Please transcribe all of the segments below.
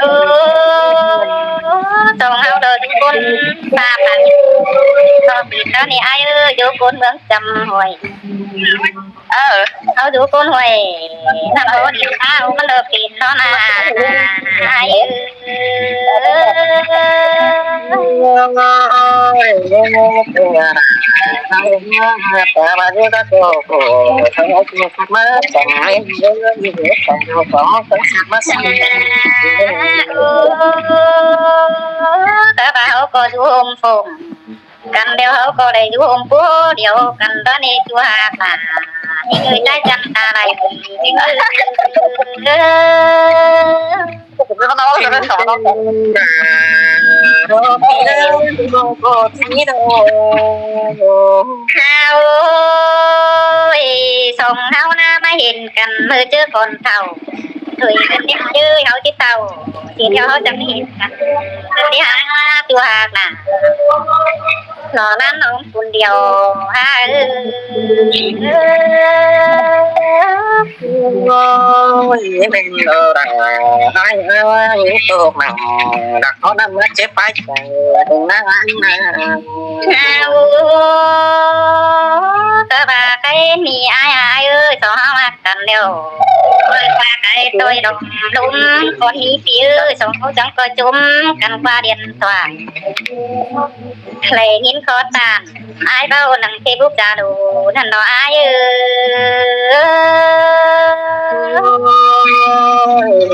ໂອ້ ສອງເຮົາເດີທຸກຄົນ ສາມພັນ ສອງປີແລ້ວນີ້ ອ້າຍເອີຍ ຢູ່ໂກນເມືອງຈຳຫ້ວຍ ເອີ ເຮົາຢູ່ໂກນຫ້ວຍ ນຳບໍ່ດິນເອົາມັນເລີກເປັນເນາະນາ ອ້າຍເອີຍ. ແຕ່ວ່າຢູ່ກັບໂກໂກ້ ເຂົາເອົາໂທລະສັບມາສ່ອງໃຫ້ເບິ່ງຢູ່ເດ້ ເຂົາເອົາໂທລະສັບມາສ່ອງໃຫ້ເບິ່ງ ແຕ່ວ່າເຮົາກໍຢູ່ໂຮມໂຟມກັນ ດຽວເຮົາກໍໄດ້ຢູ່ໂຮມໂຟມດຽວກັນ ຕອນນີ້ຢູ່ຫາກາ ນີ້ຄືໃຈຈັນຕາໄລ ເອີ ເອີ ເອີ ເອີ ໂອ້ຍ ສອງເຮົານະມາເຫັນກັນ ມື້ເຈີກ່ອນເຖົ້າ ໂດຍກັນເດ້ເອີຍ ເຮົາຊິເຖົ້າ ຊິດຽວເຮົາຈະມາເຫັນກັນ ເພິ່ນຊິຫາຕົວຫາກນາ ລໍນານອງຄົນດຽວ ຫາເອີຍ ໂອ້ຍ ເປັນໂອລາ ອ້າຍເອີຍ ໂຕກໜັງ ດັກເອົານຳເມືອເຈັບປາຍໃຈ ນາງນາ ໂອ້ ກະວ່າໄກນີ້ ອ້າຍ ອ້າຍເອີຍ ສອງເຮົາຮັກກັນແລ້ວ ເອີ້ນວ່າໄກຕ່ອຍດອກ ລົມກໍມີປີເອີຍ ສອງເຮົາຈັ່ງກໍຈົມກັນກວ່າດຽນທວາຍ ໄດ້ຍິນຂໍຕານ ອ້າຍເວົ້າໜັງເຟບບຸກຈາໂດ ນັ້ນເນາະອ້າຍເອີ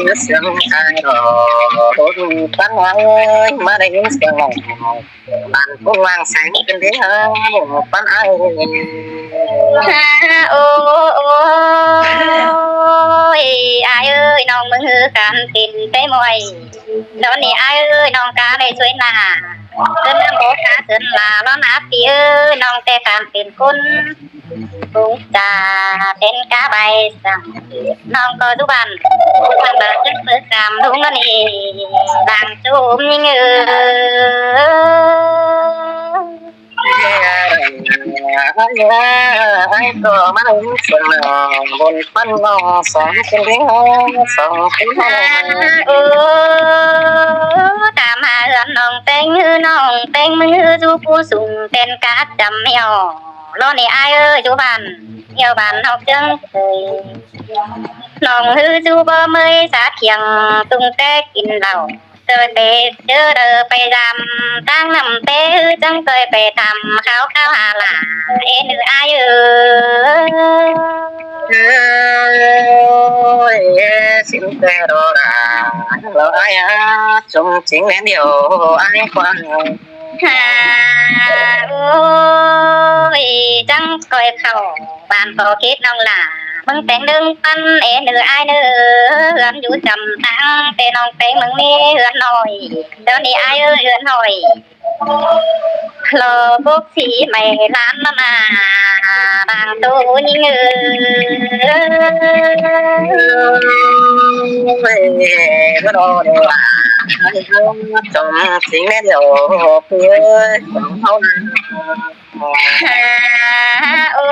ຍ ສຽງອ້າຍດອກ ຄົນຟັງເອີຍ ມາໄດ້ຍິນສຽງນ້ອງ ບ້ານຄົນວາງໃສເປັນເດ້ ຟັງອ້າຍ ໂອ້ ໂອ້ຍ ອ້າຍເອີຍ ນ້ອງເບິ່ງຄືກັນເປັນໄປໝວຍ ດອນນີ້ອ້າຍເອີຍ ນ້ອງກະໄດ້ຊ່ວຍໜ້າ ເຊີນນຳບໍ່ກາເຊີນລາ ລອນອາປີເອີຍ ນ້ອງແຕ່ການເປັນຄົນ ປຸງຈາເປັນກາໃບສັງ ນ້ອງກໍຢູ່ບ້ານ ບ້ານບາດເຊິ່ງເປີດສາມລຸງ ດອນນີ້ ບາງຈຸ່ມຍິງເອີຍ ອ້າຍກໍມາເບິ່ງສຽງນ້ອງ ບົນຟັນນ້ອງສອງຄົນເດີ ສອງຄົນ ໂອ້ ຕາມຫາເຮືອນນ້ອງແຕງ ຄືນ້ອງແຕງ ມື້ສູ່ຜູ້ສູງ ເປັນກາດຈຳແມວ ລໍນີ້ອ້າຍເອີຍ ຢູ່ບ້ານ ແຖວບ້ານນອກເຈີງເອີຍ ນ້ອງຄືສູ່ບໍ່ເມີຍສາດຂຽງ ຕຸງແຕ່ກິນເຫຼົ້າ ເຕີເຕເຈີເດີໄປຢາມ ຕາງນ້ຳແປ ຄືຈັ່ງເຄີຍໄປຖາມຂ່າວຂ່າວຫາຫຼາ ເອ ຫຼືອ້າຍເອີຍ ເອີຍ ຊິນແຕ່ລໍລາ ລໍອ້າຍ ສົມຈິງແມ່ນດຽວອ້າຍກວ່າ ຫາ ໂອ້ຍ ຈັ່ງຂ້ອຍເຂົ້າບ້ານກໍຄິດນ້ອງຫຼ້າ ເບິ່ງແຕ່ງເບິ່ງປັນ ເອ ເນີ ອ້າຍເນີ ເຮືອນຢູ່ຈຳທາງ ແຕ່ນ້ອງແປງເມືອງມີເຮືອນນ້ອຍ ດຽວນີ້ອ້າຍເອີຍ ເຮືອນນ້ອຍ ລໍບົກສີໃໝ່ລ້ານມາ ບາງໂຕຍິງເອີຍ ເອີຍ ເອີຍ ເອີຍ ຈົງສິງແມ່ນດຽວເອີຍ ເຮົານະ ໂອ້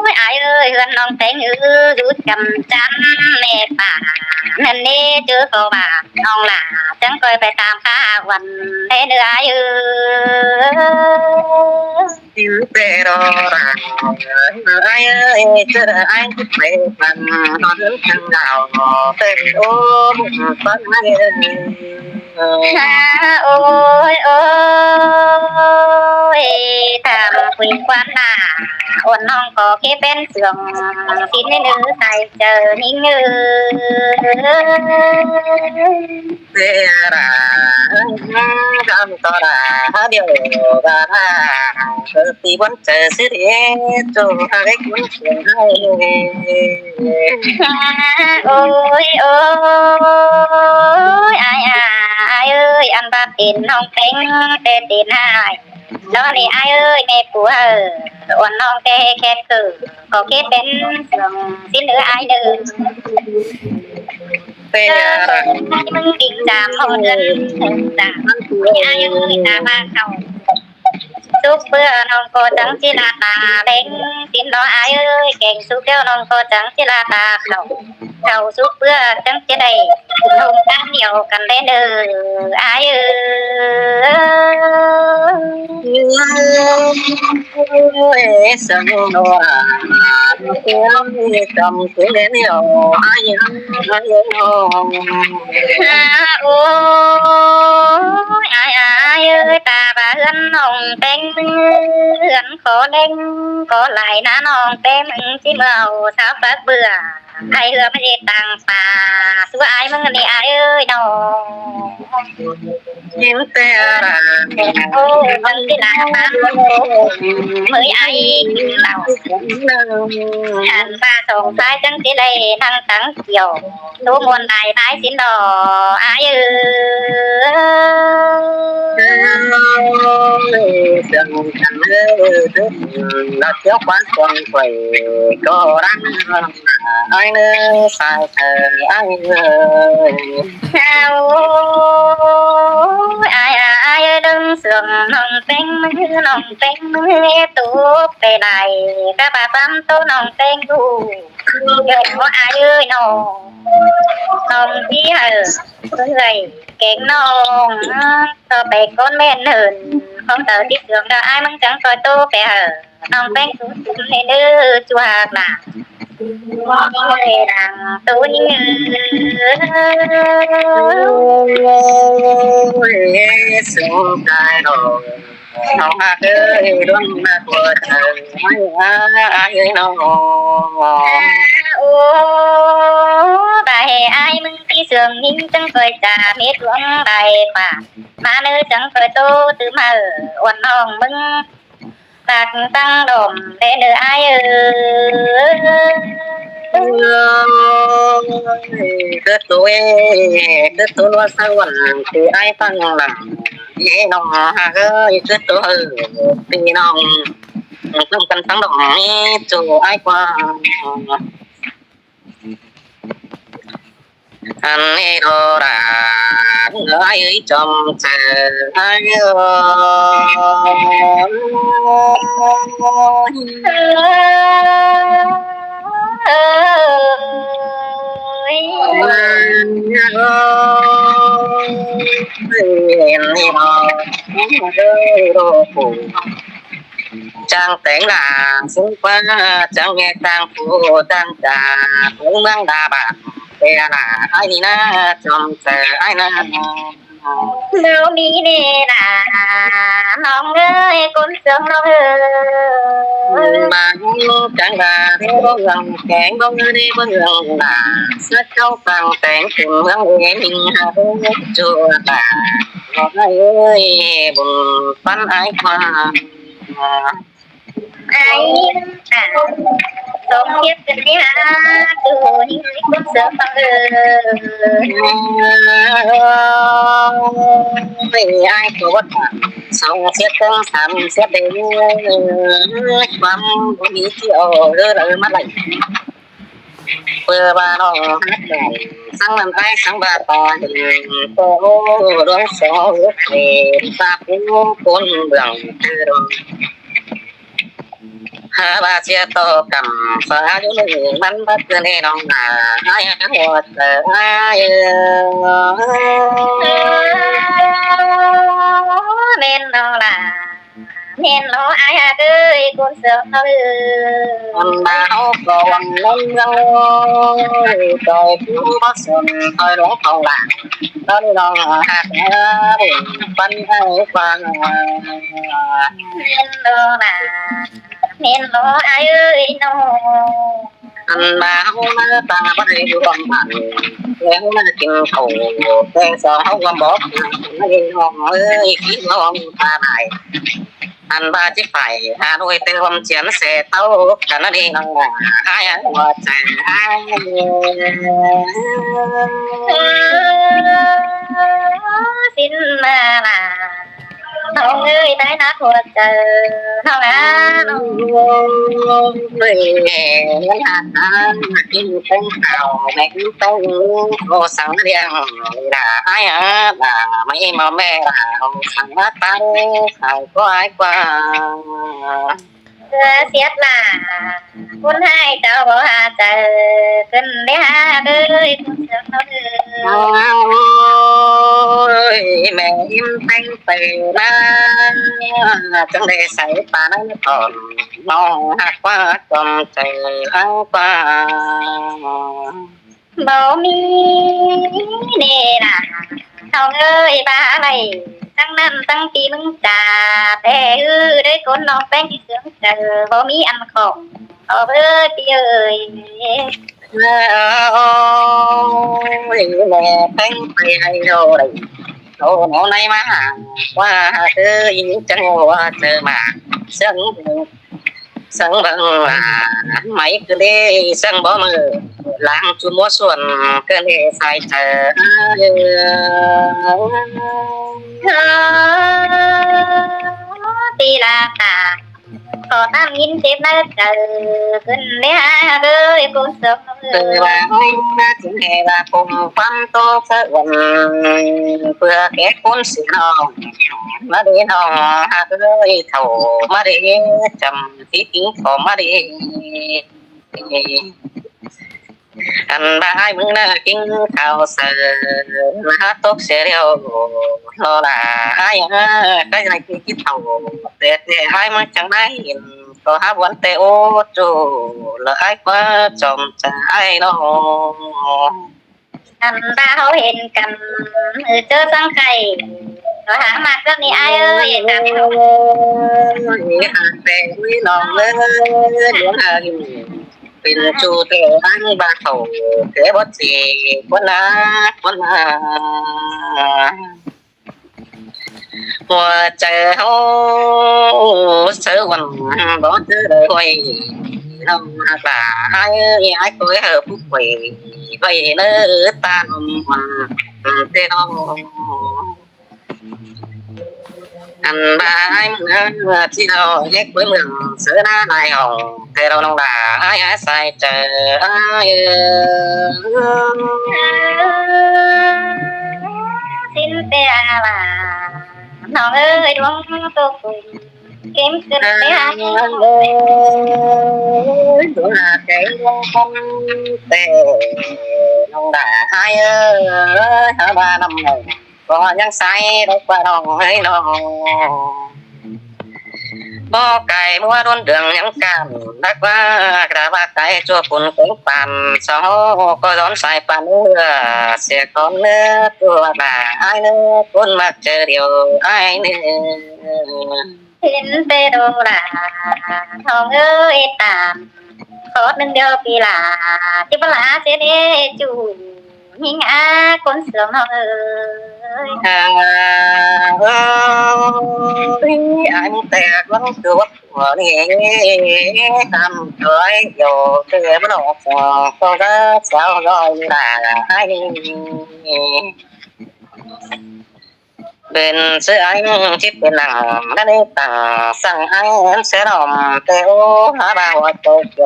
ຍ ອ້າຍເອີຍ ເຮືອນນ້ອງແຕງເອີຍ ຢູ່ຈຳຈັນ ແມ່ປ່າ ນັ້ນເດ້ ເຈີກໍວ່າ ນ້ອງຫຼ້າ ຈັ່ງຂ້ອຍໄປຕາມຫາວັນ ໃຫ້ເດີອ້າຍເອີຍ ຊິເປັນແຕ່ລໍລາ ອ້າຍເອີຍ ເຈີອ້າຍໄປພັນ ຮອດເຮືອນທາງດາວ ແຕ່ໂອ້ ບັນເອີຍ ຫາ ໂອ້ຍ ໂອ້ຍ ຖາມຄຸຍຄວາມໜ້າ ອ່ອນນ້ອງກໍເຄເປັນເຊື່ອງ ສິນໃນໜຶ່ງໃສ່ເຈີຍິງເອີຍ ເວລາ ກຳຕະລາ ດຽວກະລາ ເກີດທີ່ບົນເຈີສິເດ ຈົງເອົາໄວ້ຄຸນເຊື່ອງໃຫ້ ໂອ້ຍ ໂອ້ຍ ອ້າຍ ອ້າຍເອີຍ ອັນບາດເປັນນ້ອງເປັງ ແຕ່ເປັນອ້າຍ ດອນນີ້ອ້າຍເອີຍ ແມ່ປູເອີຍ ອ່ອນນ້ອງແຕ່ແຄບຄື ກໍຄິດເປັນເຊື່ອງສິນເດີອ້າຍເດີ ເປັນຫຍັງ ເອີ ມຶງດິງຈາມເຮົາເດີ ຈາມ ອ້າຍເອີຍ ຕາມາເຂົ້າ ສຸກເບື່ອນ້ອງກໍຈັ່ງຊິລາຕາແບ່ງ ສິນເນາະອ້າຍເອີຍ ແກງສຸກແລ້ວນ້ອງກໍຈັ່ງຊິລາຕາເຂົ້າ ເຂົ້າສຸກເບື່ອຈັ່ງຈະໄດ້ ໂຮມການດຽວກັນແດ່ເດີ ອ້າຍເອີຍ ໂອ້ຍ ສັງໂນລາ ໂອ້ຍ ອ້າຍ ອ້າຍເອີຍ ຕາບາເຮືອນນ້ອງແປ້ງເມືອງ ຂໍແລງຂໍຫຼາຍນະນ້ອງແປ້ງເມືອງ ຊິເມືອເອົາຊາວຝັກເບືອ ໃຫ້ເຮືອມັນເຮັດຕັງປາ ສູ່ອ້າຍມຶງນີ້ອ້າຍເອີຍນ້ອງ. ກິນແຕ່ລາ ໂອ້ ມັນຊິລາບານ ເມີຍອ້າຍກິນເຫຼົ້າ ອັນວ່າສອງຝ່າຍຈັ່ງຊິໄດ້ນັ່ງຕັງກ່ຽວ ໂຕມ່ວນຫຼາຍບາຍສິນດອກອ້າຍເອີຍ. ເຈົ້າຂວັນຂອງຂ້ອຍກໍລັງ ອ້າຍເອີຍ ສາຍເອີຍ ໂອ້ຍ ອ້າຍ ອ້າຍເອີຍ ເບິ່ງສວງນ້ອງແປ້ງມື ນ້ອງແປ້ງມື ຕົກໄປຫຼາຍ ກະບາຄວາມໂຕນ້ອງແປ້ງຢູ່ ເອີ ອ້າຍເອີຍນ້ອງ ນ້ອງຊິໃຫ້ເອື້ອຍແກງນ້ອງ ຕໍ່ໄປກ່ອນແມ່ນເຫີນ ຂອງເຈົ້າຕິດເຄື່ອງດາ ອ້າຍມຶງຈັ່ງຄ່ອຍໂຕໄປເອີ ນ້ອງແປ້ງສູງໆ ໃຫ້ເດີ ຈວກຫຼານ ບໍ່ໄດ້ດັງໂຕຍິງເອີ. ໂອ້ຍ ສົງສາຍດອກ ນ້ອງຮັກເອີຍ ດົນມາກວ່າເຈົ້າ ອ້າຍເອີຍນ້ອງ ໂອ້ ບາຍອ້າຍມຶງ ທີ່ເຊື່ອງຍິງ ຈັ່ງຄ່ອຍຈາເມັດດວງໄດ້ກວ່າ ມາເນີ ຈັ່ງຄ່ອຍໂຕຕື່ມເອີ ອ່ອນນ້ອງມຶງ ຕັກຕັ້ງດອມແດ່ເນີອ້າຍເອີຍ. ຄືໂຕເອ ຄືໂຕນວນສະຫວັນ ຄືອ້າຍຟັງຫຼັງເອນ້ອງເອີຍ ຄືໂຕເອີ ພີ່ນ້ອງ ນຳກັນຕັ້ງດອມ ມີໂຈອ້າຍກວ່າ ອັນນີ້ໂດລາ ເອີຍ ຈອມເຈີ ເອີຍ ເອີຍ ເອີຍ ເອີຍ ອັນນີ້ໂດລາ ເອີຍ ໂດ ຜູ້ ຈ້າງແຕ່ງໜ້າສູງກວ່າ ຈ້າງແຍກຕ່າງຜູ້ຕ່າງຈາກ ເມືອງດາບານ ແຕ່ລະອ້າຍນີ້ນາ ຈອມເຈີອ້າຍນາ ແລ້ວມີແນ່ນາ ນ້ອງເອີຍ ຄົນເຊື່ອງນ້ອງເອີຍ ບາງຈັງວ່າເລື່ອງແກງ ບໍ່ໄດ້ເບິ່ງໜ້າ ສັກເຈົ້າສ້າງແຕ່ງຂຶ້ນເມືອງເອ ມິງຫາເດີ້ ຈົວຕາ ນ້ອງເອີຍ ບຸນປັນອ້າຍຄວາມ ອ້າຍ ອ່າ ສອງເຈັດເປັນໄດ້ຫາ ໂຕນີ້ຄົນເຊື່ອງເອີຍ ເປັນອ້າຍໂຕ ສອງເຈັດເຖິງສາມເຈັດເດ້ ຄວາມບໍ່ມີທີ່ເອົາເອີ ເອີ ມາໄລ່ ເພື່ອວ່ານ້ອງຮັກກັນ ສັງນັ້ນອ້າຍສັງວ່າຕາເຫັນ ໂຕດວງສອງເຮັດໃຫ້ຊາບຮູ້ຄົນເບື້ອງຄືດອງ ຫາວ່າເສຍຕໍ່ກຳຟ້າຢູ່ນີ້ ມັນບໍ່ຄືແນ່ນ້ອງນາ ອ້າຍຮັກຫົວໃຈອ້າຍເອີຍ ແມ່ນນ້ອງລາ ແມ່ນເນາະອ້າຍຮັກເອີຍ ຄົນເຊື່ອງເອີຍ ຄົນລາວກໍວັນນັ້ນເມືອງ ຈອຍຜູ້ບໍ່ສົນ ຈອຍຫຼວງຂອງຫຼານ ຕອນນ້ອງຮັກເອີຍ ປັນໃຫ້ຟັງ ແມ່ນເນາະລາ ແມ່ນເນາະອ້າຍເອີຍເນາະ ອັນວ່າເຮົາມາຕາບໍ່ໄດ້ຢູ່ຮ່ວມບ້ານ ແລ້ວມາກິນເຂົ້າແກງສອງເຮົາຮ່ວມບອກ ນ້ອງເອີຍ ກິນນ້ອງຕາຫຼາຍ ອັນວ່າຊິໄປຫາໂດຍເຕີມຈຽນແສເຕົ້າກັນນັ້ນເອງ ຫາຍັງວ່າໃຈຫາຍ ສິ້ນມາລາ ນ້ອງເອີຍ ຕາຍໜັກຫົວໃຈ ນ້ອງອາ ນ້ອງເອີຍ ແມ່ນຫາກິນເປັນເຂົ້າ ແມ່ກິນເປັນ ໂອ ສັງລຽງ ລາ ອາຍອາ ລາ ໄມ່ມາແມ່ລາ ເອົາສັງມາຕັ້ງ ເຂົາກໍອາຍກວ່າ ສຽດຫຼ້າ ຄົນຮ້າຍເຈົ້າບໍ່ຫາໃຈ ຂຶ້ນໄປຫາເອີຍ ຄົນເຊື່ອງເຮົາເອີຍ. ໂອ້ຍ ແມ່ອີ່ມແພງໄປນາ ຈັ່ງໄດ້ໃສ່ປານນັ້ນກ່ອນ ນ້ອງຮັກວ່າຈອມໃຈຮັກວ່າ ບໍ່ມີເນລາ ນ້ອງເອີຍ ບາໄວ ທັງນ້ຳທັງປີມຶງຈາ ແຕ່ອື້ ໄດ້ຄົນນ້ອງແປ້ງທີ່ເຊື່ອງໃຈ ບໍ່ມີອັນຂອງ ອອກເອີຍ ພີ່ເອີຍ. ໂອ້ຍ ແມ່ແປ້ງໄປໃຫ້ໂດໄດ້ ໂຕນ້ອງໃນມາຫາ ວ່າເອີຍ ຈັ່ງວ່າເຈີມາ ເຊິ່ງ ສັງບັງວ່າ ໄໝຄືເດ ສັງບໍ່ມື ລາງຈຸມົວສ່ວນ ເກີນເດສາຍເຈີ ເອີ ຕີລາຕາ ຂໍຕາມຍິນເຈັບໃນໃຈ ຂຶ້ນໄປຫາເອີຍ ຜູ້ຊົງເອີຍ. ເອີ ວ່າໃຫ້ມາຈຶ່ງໃຫ້ວ່າ ຜົມຄວາມໂຕສະຫວັນ ເພື່ອແກ່ຄົນເສຍນ້ອງ ມາເດນ້ອງຮັກເອີຍ ເຂົ້າມາເດ ຈຳ ທີ່ຈິງກໍມາດີ ອັນວ່າອ້າຍມຶງນະກິນເຂົ້າເສີ ມາຕົກເສຍແລ້ວ ລໍລາອ້າຍເອີຍ ໃກ້ໄດ້ກິນເຂົ້າ ແຕ່ແຕ່ອ້າຍມຶງຈັ່ງໄດ້ເຫັນ ກໍຫາບວນແຕ່ໂອໂຈ ແລ້ວອ້າຍວ່າຈອມໃຈອ້າຍນ້ອງ. ອັນວ່າເຮົາເຫັນກັນ ເຈີສັງໄຄ ກໍຫາມັກແບບນີ້ອ້າຍເອີຍ ຕາມເຮົາ ເອີຍ ຫາກແຕ່ ອຸ້ຍ ນ້ອງເອີຍ ດວງຫາຢູ່ ເປັນຊູແຕ່ອັນວ່າເຂົາ ແຕ່ບໍ່ເຈ ບໍ່ນາ ບໍ່ນາ ຫົວໃຈເຮົາ ເຊີວັນ ບໍ່ເຈີເລີຍ ນ້ອງຮັກຫຼາຍ ອ້າຍກໍເຮີຜູ້ໄປ ໄປເນີຕານ ແຕ່ນ້ອງ ອັນບາຍເມືອງທີ່ເຮົາເຮັດໄວ້ເມືອງເສືອໜ້ານາຍເຮົາ ແຕ່ເຮົານ້ອງຫຼາຍອາໄສເຈີອ້າຍເອີ ສິ້ນແຕ່ອາລາ ນ້ອງເອີຍ ດວງຕົກ ເກັມຂຶ້ນໄປຫາ ເອີ ດວງຫາແກງດວງຄົນ ແຕ່ນ້ອງຫຼາຍເອີຍ ຫາວ່ານ້ຳໜອງ ກໍຍັງໃສດອກວ່ານ້ອງເອີຍນ້ອງ ບໍ່ໄກເມື່ອດົນເດືອນຍັງການ ດາກວ່າກະວ່າໄກຊົ່ວປຸນກົງປານ ສອງເຮົາກໍຍ້ອນສາຍປານເຫຼືອ ເສຍກ່ອນເນີຕົວຫຼາຍເນີ ຄົນມັກເຈີດຽວອ້າຍເນີ. ເຫັນແຕ່ດອກຫຼາ ນ້ອງເອີຍ ຕາມ ຂໍໜຶ່ງດຽວປີຫຼາ ທີ່ບໍ່ຫຼາເສຍເດຈູ ຍິງອາຄົນເຊື່ອງນ້ອງເອີຍ ອາ ເອີຍ ອັນແຕກລັງຕົວ ຕົວນີ້ ຕາມຕົວຢູ່ ເອີ ບໍ່ນອກ ກໍຈະສາວລອຍຫຼາຍ ເປັນເສືອອັນທີ່ເປັນໜັງ ແລະ ໄດ້ຕັ້ງສັ່ງອັນເສຍນ້ອມ ແຕ່ໂອ ຫາວ່າຫົວໂຕໂຈ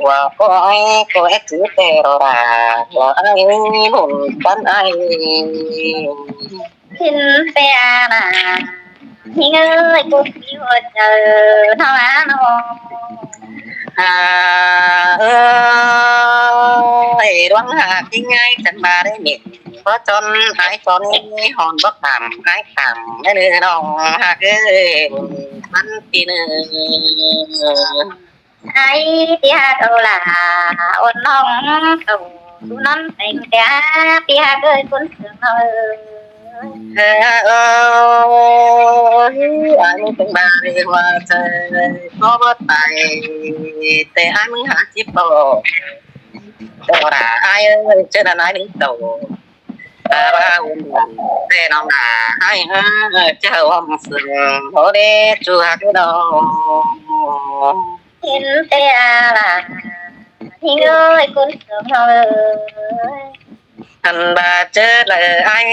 ວ່າໂອ ໂອ ເອ ຈື່ແຕ່ໂລດາ ວ່າອ້າຍມີບຸນປັນອ້າຍ ເຫັນແຕ່ອານາ ຍິງເອີຍ ກຸດຢູ່ເຈີ ເທົ່າອານ້ອງ ຫາເອີຍ ດວງຫາກິນງ່າຍ ຈັນມາໄດ້ເມັດ ພໍຈົນຫາຍຈົນ ຮ້ອນບໍ່ຂ້າມຫາຍຂ້າມ ເດີນ້ອງຫາກເອີຍ ມັນປີໜຶ່ງ ໄອ້ທີ່ຮັກເອົາຫຼ້າ ອ່ອນນ້ອງເຂົ້າສູ່ນອນແຕ່ງແຕ່ ພີ່ຮັກເອີຍ ຄົນເຊື່ອງນ້ອງເອີຍ ເອີ ເອີ ອ້າຍເປັນບາດຫົວໃຈ ຂໍບໍ່ໄປ ແຕ່ອ້າຍມຶງຫາຊິບອກ ເຈົ້າລະອ້າຍເອີຍ ເຈີນານາຍໜຶ່ງໂຕ ຕາວ່າອຸ່ນແຕ່ນ້ອງລະອ້າຍເອີຍ ເຈົ້າຫອມເຊິ່ງ ໂອເດ ຈວກນ້ອງ ເຫັນແຕ່ອາລາ ຍິງເອີຍ ຄົນເຊື່ອງເຮົາເອີຍ ອັນບາດເຈີເລີອ້າຍ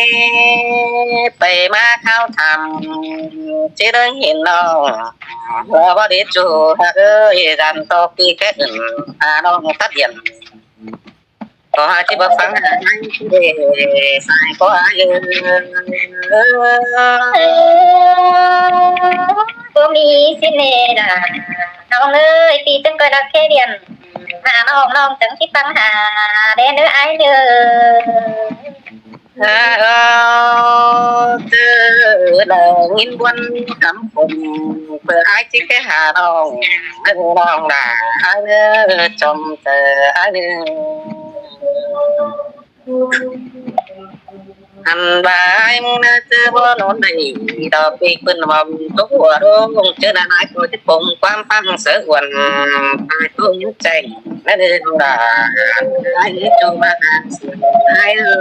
ໄປມາຂ່າວທຳ ຊິໄດ້ເຫັນນ້ອງ ເອີ ບໍ່ໄດ້ຈູຮັກເອີຍ ກັນຕໍ່ປີແກອື່ນ ຫານ້ອງຕັດຢັນ ຂໍໃຫ້ທີ່ບໍ່ຟັງ ໃຫ້ເດ ສາຍຂໍອ້າຍເອີຍ. ບໍ່ມີສິເນລາ ນ້ອງເອີຍ ປີຈຶ່ງກໍລັກແຄ່ດຽນ ຫານ້ອງ ນ້ອງຈັ່ງຊິຟັງຫາແດ່ເດີອ້າຍເດີ. ເອີ ເຈີແລ້ວຍິນບວນຄຳຄົມ ເພື່ອອ້າຍຊິແຄ່ຫານ້ອງ ເອີ ນ້ອງຫຼ້າອ້າຍເອີ ຈອມເຈີອ້າຍເອີ. ອັນວ່າອ້າຍເນາະ ເຈີບໍ່ນອນໄດ້ດອກ ປີກເພິ່ນເວົ້າຕົວລົງ ເຈີນັ້ນອ້າຍກໍຈະປົງຄວາມຟັງສະອວນ ອ້າຍກໍຍັງໃຈ ນະເດີນ້ອງຫຼ້າ ອ້າຍເອີຍ ເຈົ້າມາຫາອ້າຍເອີຍ.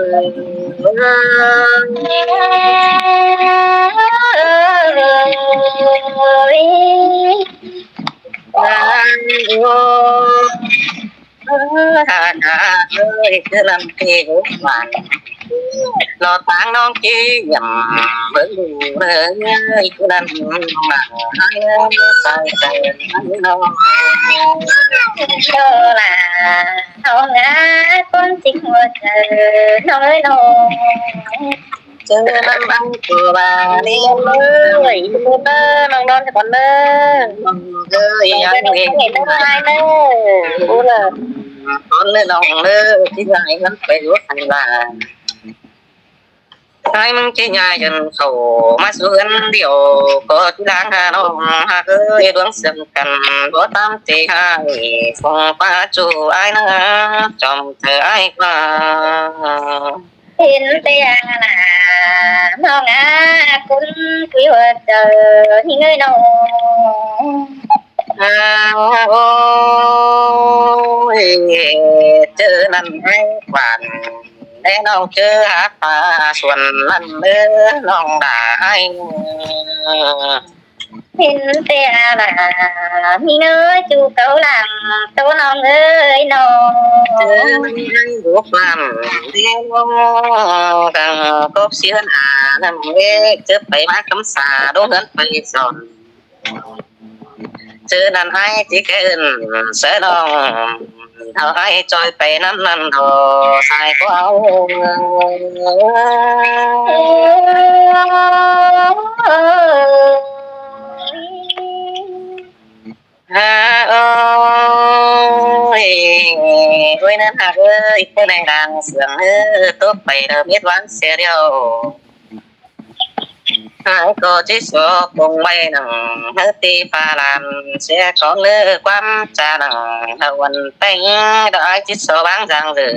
ເອີ ຫາກຫາເອີຍ ຄືນຳເທວານ ລໍຕາງນ້ອງເກຍມເບິ່ງເອີຍ ຄືນຳມາໃສ່ໃຈນ້ອງ ໂຕລາ ນ້ອງອາ ຄົນຈິງຫົວໃຈ ນ້ອງເອີຍນ້ອງ. ເຈີນຳອັງໂກວາເນຍເອີຍ ເດີນ້ອງນອນກ່ອນເດີ ນ້ອງເອີຍ ຍັງເຫັນເດີອ້າຍເດີ ໂອ້ລະ ຕອນເດີນ້ອງເດີ ທີ່ໄດ້ມັນໄປຢູ່ໃສລະ ໃຫ້ມຶງຊິຍ້າຍກັນເຂົ້າມາສູ່ເຮືອນດຽວ ກໍທີ່ຫຼັງຫານ້ອງຫາເອີຍ ດວງເຊື່ອມກັນບໍ່ຕາມທີ່ໃຫ້ ສົ່ງພາສູ່ອ້າຍນາ ຈອມເທີອ້າຍກວ່າ. ເຫັນແຕ່ອາລາ ນ້ອງອາ ຄົນຄຸຍຫົວໃຈ ຍິງເອີຍນ້ອງ ອາ ໂອ້ຍ ເຈີນັ້ນໃຫ້ຂວັນ ແລະນ້ອງເຈີຫາປ່າສວນນັ້ນເດີ ນ້ອງຫຼ້າອ້າຍ. ເຫັນແຕ່ອາລາ ມີເນີຈູເກົາຫຼັງ ໂຕນ້ອງເອີຍນ້ອງ ເຈີໃຫ້ລູກຫຼານແດ່ນ້ອງ ກັງກົບເຊືອນອານຳເອກ ເຈີໄປມາຄຳສາ ໂດງເຮືອນໄປສອນ ເຈີນັ້ນອ້າຍຊິແກ່ເອີ້ນໃສ່ນ້ອງ ເຮົາອ້າຍຈ່ອຍໄປນຳນັ້ນດອກ ສາຍກວ່າເຮົາ ຫາເອີຍ ໂອ້ຍ ນັ້ນຫາເອີຍ ເຈົ້ານາຍນາງເສືອງເອີ ຕົກໄປເດີເມັດຫວານເສຍແລ້ວ ຫາກໍຊິສອບລົງໄວ້ໜັງ ເຮີຕີຟ້າລານເສຍກ່ອນເລີຍ ຄວາມຈາໜັງ ເຮົາວັນແຕ່ງ ດອກອ້າຍຊິສອບວາງຢ່າງເລີຍ.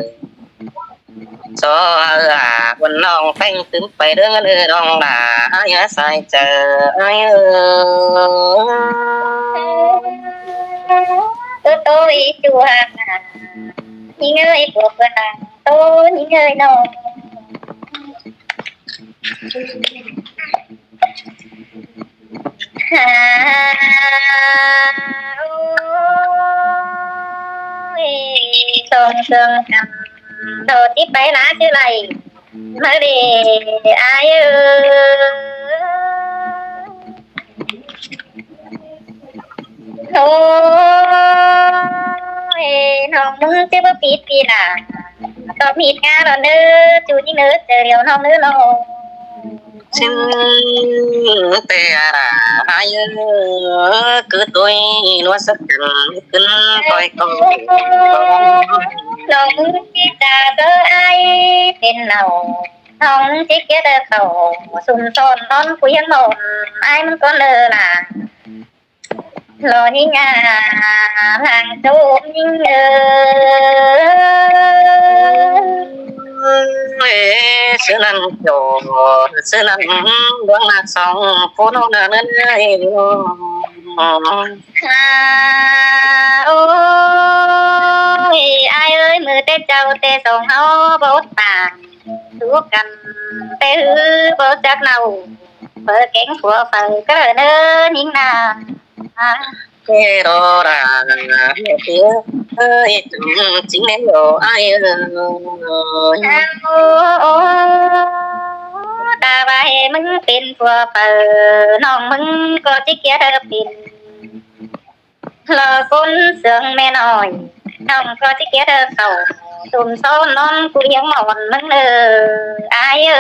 ຊໍອາ ເອີອາ ຄົນນ້ອງແປ້ງຕື່ມໄປເດີ ເດີນ້ອງຫຼ້າ ອາຍສາຍໃຈ ອາຍເອີ. ໂຕໂຕອີຈວກ ຍິງເອີຍ ພວກເພິ່ນນາງ ໂຕຍິງເອີຍນ້ອງ. ຫາ ໂອ້ຍ ສອງເຄື່ອງກຳ ໂດດຕິໄປລາຊິໄລ ມາເດ ອາຍເອີ. ໂອ້ຍ ນ້ອງມຶງຊິບໍ່ປິດປີລາ ຕອບມີດງາລອນເດີ ຈູຍິງເດີ ເຈີດຽວນ້ອງເດີນ້ອງ. ຊິງແຕ່ລະຫາຍເອີ ຄືຕຸ້ຍນົວສະກັນຂຶ້ນກ້ອຍໆ ນ້ອງມຶງຊິຈາເບີອາຍເປັນເນົ່າ ນ້ອງຊິກຽດເດີເຂົ້າ ຊຸມຊ້ອນນອນຄຸຍຫຍັງນອນ ອາຍມັນກ່ອນເດີລະ. ລໍຍິງອາ ຫຼັງໂຈມຍິງເອີ ເອີ ຊື່ນັ້ນໂຈ ຊື່ນັ້ນດວງນາກສອງ ຜູ້ນ້ອງນາເນີນເອີຍ. ອາ ໂອ້ຍ ອາຍເອີຍ ມື້ແຕ່ເຈົ້າແຕ່ສອງເຮົາບໍ່ອົດຕາຍ ສູ້ກັນແຕ່ຮືບໍ່ຈັກເນົ່າ ເປີແກງຂົວໄຟກະເນີນຍິງນາ ເອໂຣລາ ເອີຍ ເອີຍ ຈິງແມ່ນບໍ່ອ້າຍເອີຍ. ຕາວ່າໃຫ້ມຶງເປັນຜົວເປີ ນ້ອງມຶງກໍຊິກຽດເດີເປັນ ລໍຄົນເຊື່ອງແມ່ນ້ອຍ ນ້ອງກໍຊິກຽດເດີເຂົ້າ ຕຸ່ມຊ້ອນນອນກູຮຽງໝອນມຶງເດີ ອ້າຍເອ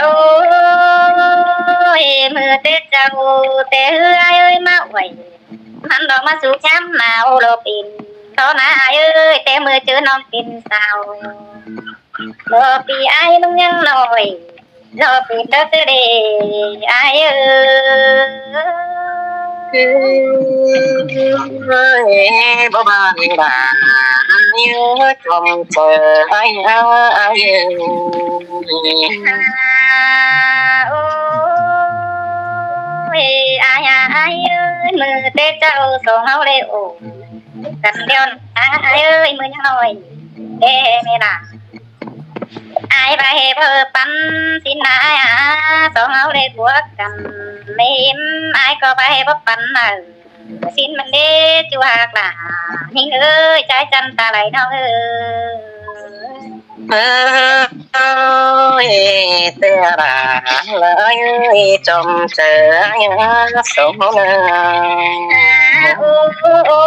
ໂອ້ຍ ມື້ແຕ່ເຈົ້າແຕ່ເຮືອອ້າຍເອີຍມາໄຫວ້ ມັນດອກມາສູ່ແຄມມາໂອໂລປິນ ເທົ່ານາອ້າຍເອີຍ ແຕ່ມື້ເຈີນ້ອງເປັນສາວ ລໍປີອ້າຍມຶງຍັງນ້ອຍ ລໍປີເດີເດອ້າຍເອີຍ ບໍ່ບາງບາງ ອ້າຍເອີຍ ຈອມເຈີອ້າຍ ອ້າຍເອີຍ ໂອ້ຍ ອ້າຍ ອ້າຍເອີຍ ມື້ແຕ່ເຈົ້າສອງເຮົາໄດ້ໂອ້ກັນແລ້ວນາ ອ້າຍເອີຍ ມື້ຍັງນ້ອຍແດ່ແມ່ນາ ອ້າຍວ່າໃຫ້ເພິ່ນປັນສິນນາ ອ້າຍອາ ສອງເຮົາໄດ້ບວກກັນ ແມ່ເອັມ ອ້າຍກໍວ່າໃຫ້ບໍ່ປັນເອົາ ສິນມັນເດຈຸຮັກຫຼາ ຍິງເອີຍ ໃຈຈຳຕາໄຫຼນ້ອງເອີຍ ເອີຍ ເຕລາເອີຍ ຈອມເຈີອ້າຍສອງເຮົານາ ໂອ້ ໂອ້ ໂອ້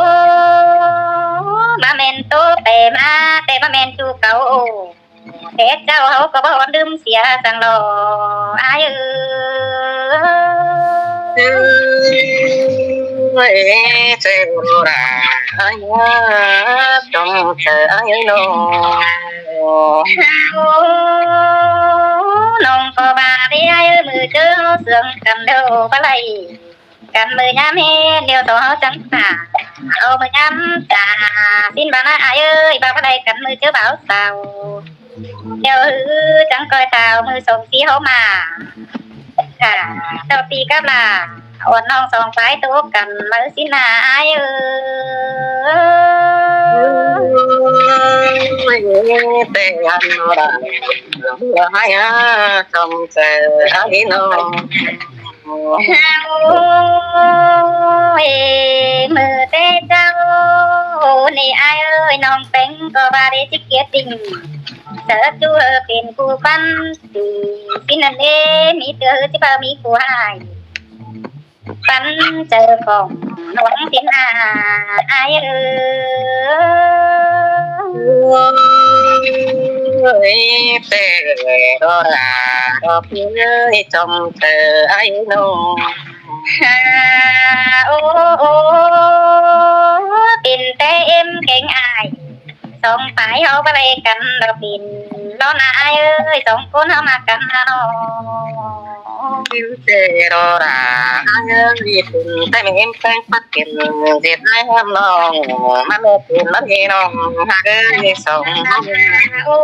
ບໍ່ແມ່ນໂຕແປມາ ແຕ່ບໍ່ແມ່ນຈຸເກົ່າ ແຕ່ເຈົ້າເຮົາກໍບໍ່ລືມເສຍສັງຫຼໍ ອ້າຍເອີຍ ເອີຍ ເຈໂຣລາ ອ້າຍ ຈອມເຈີອ້າຍນ້ອງ ໂອ້ ນ້ອງກໍວ່າເດອ້າຍ ມື້ເຈີເຊື່ອງກັນເດີບໍ່ໄດ້ ກັນມື້ຍາມແຮງດຽວສອງເຮົາຈັ່ງຫາ ເອົາມື້ຍາມຕາ ສິນບານາອ້າຍເອີຍ ບາບໃດກັນມື້ເຈີບ່າວສາວ ດຽວຮືຈັ່ງຄ່ອຍທ້າວ ມື້ສອງສີ່ເຮົາມາ ເຈົ້າຕີກັບຫຼ້າ ອ່ອນນ້ອງສອງຝ່າຍໂຕກັນ ມື້ສິນນາອ້າຍເອີຍ ແຕ່ງງານບໍ່ໄດ້ ໃຫ້ຫາຊົມເຊີຍອ້າຍນ້ອງ ໂອ້ຍ ມື້ແຕ່ເຈົ້ານີ້ອ້າຍເອີຍ ນ້ອງແປ້ງກໍວ່າໄດ້ຊິກຽດຕິງ ເສີບຢູ່ເຮີເປັນຄູ່ຝັນ ຊິນັ້ນເດ ມີເທື່ອເຮີຊິບໍ່ມີຄູ່ຮ້າຍ ຝັນເຈີຂອງຫຼວງສິນອາອ້າຍເອີຍ ແຕ່ດອລາດອກເອີຍ ຈົ່ມເຈີອ້າຍນ້ອງ ໂອ້ ໂອ້ ເປັນແຕ່ເອັມແກງອ້າຍ ສອງຝ່າຍເຮົາບໍ່ໄດ້ກັນດອກ ເປັນດອນນາອ້າຍເອີຍ ສອງຄົນເຮົາມັກກັນນະນ້ອງ ເປັນແຕ່ດອລາອ້າຍເອີຍ ເປັນແຕ່ແມ່ເອັມແປງປັດ ເປັນເຈັດອ້າຍຫ້າມນ້ອງ ມາແມ່ເປັນມັນເອນ້ອງ ຫາກເອີຍສອງ ໂອ້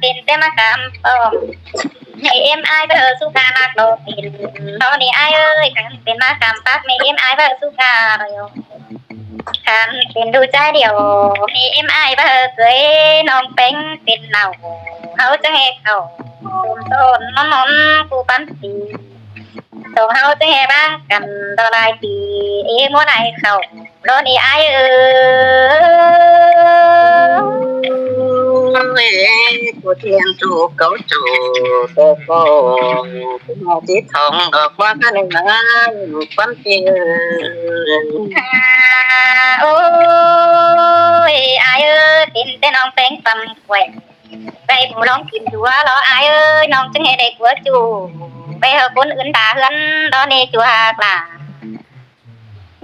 ເປັນແຕ່ມາກຳປ້ອມ ແມ່ເອັມອ້າຍເບີສຸກາມັກບໍ່ເປັນ ເທົ່ານີ້ອ້າຍເອີຍ ຄັນເປັນມາກຳປັກ ແມ່ເອັມອ້າຍເບີສຸກາ ຄັນເປັນດູໃຈດຽວ ມີເອັມອ້າຍເບີເຄີຍ ນ້ອງແປ້ງເປັນເນົ່າ ເຮົາຈະແຮກເຂົ້າ ສົມສອນນອນນອນຄູ່ປັນປີ ສອງເຮົາຈະແຮບາງກັນຕໍ່ຫຼາຍປີ ເອມົວຫຼາຍເຂົ້າ ດອນນີ້ອ້າຍເອີຍ ຜູ້ທຽນຈູເກົາຈູໂຕໂກ ຜູ້ທອງດອກມາກະໜຶ່ງນານ ຄວັນປີ ໂອ້ຍ ອ້າຍເອີຍ ເປັນແຕ່ນ້ອງແປ້ງປຳແຂວງ ໄດ້ຜູ້ລອງກິນຕົວລອອ້າຍເອີຍ ນ້ອງຈຶ່ງໃຫ້ໄດ້ຜົວຈູ ໄປເອົາຄົນອື່ນຕາເຮືອນ ດອນນີ້ຈູຫາກຫຼາ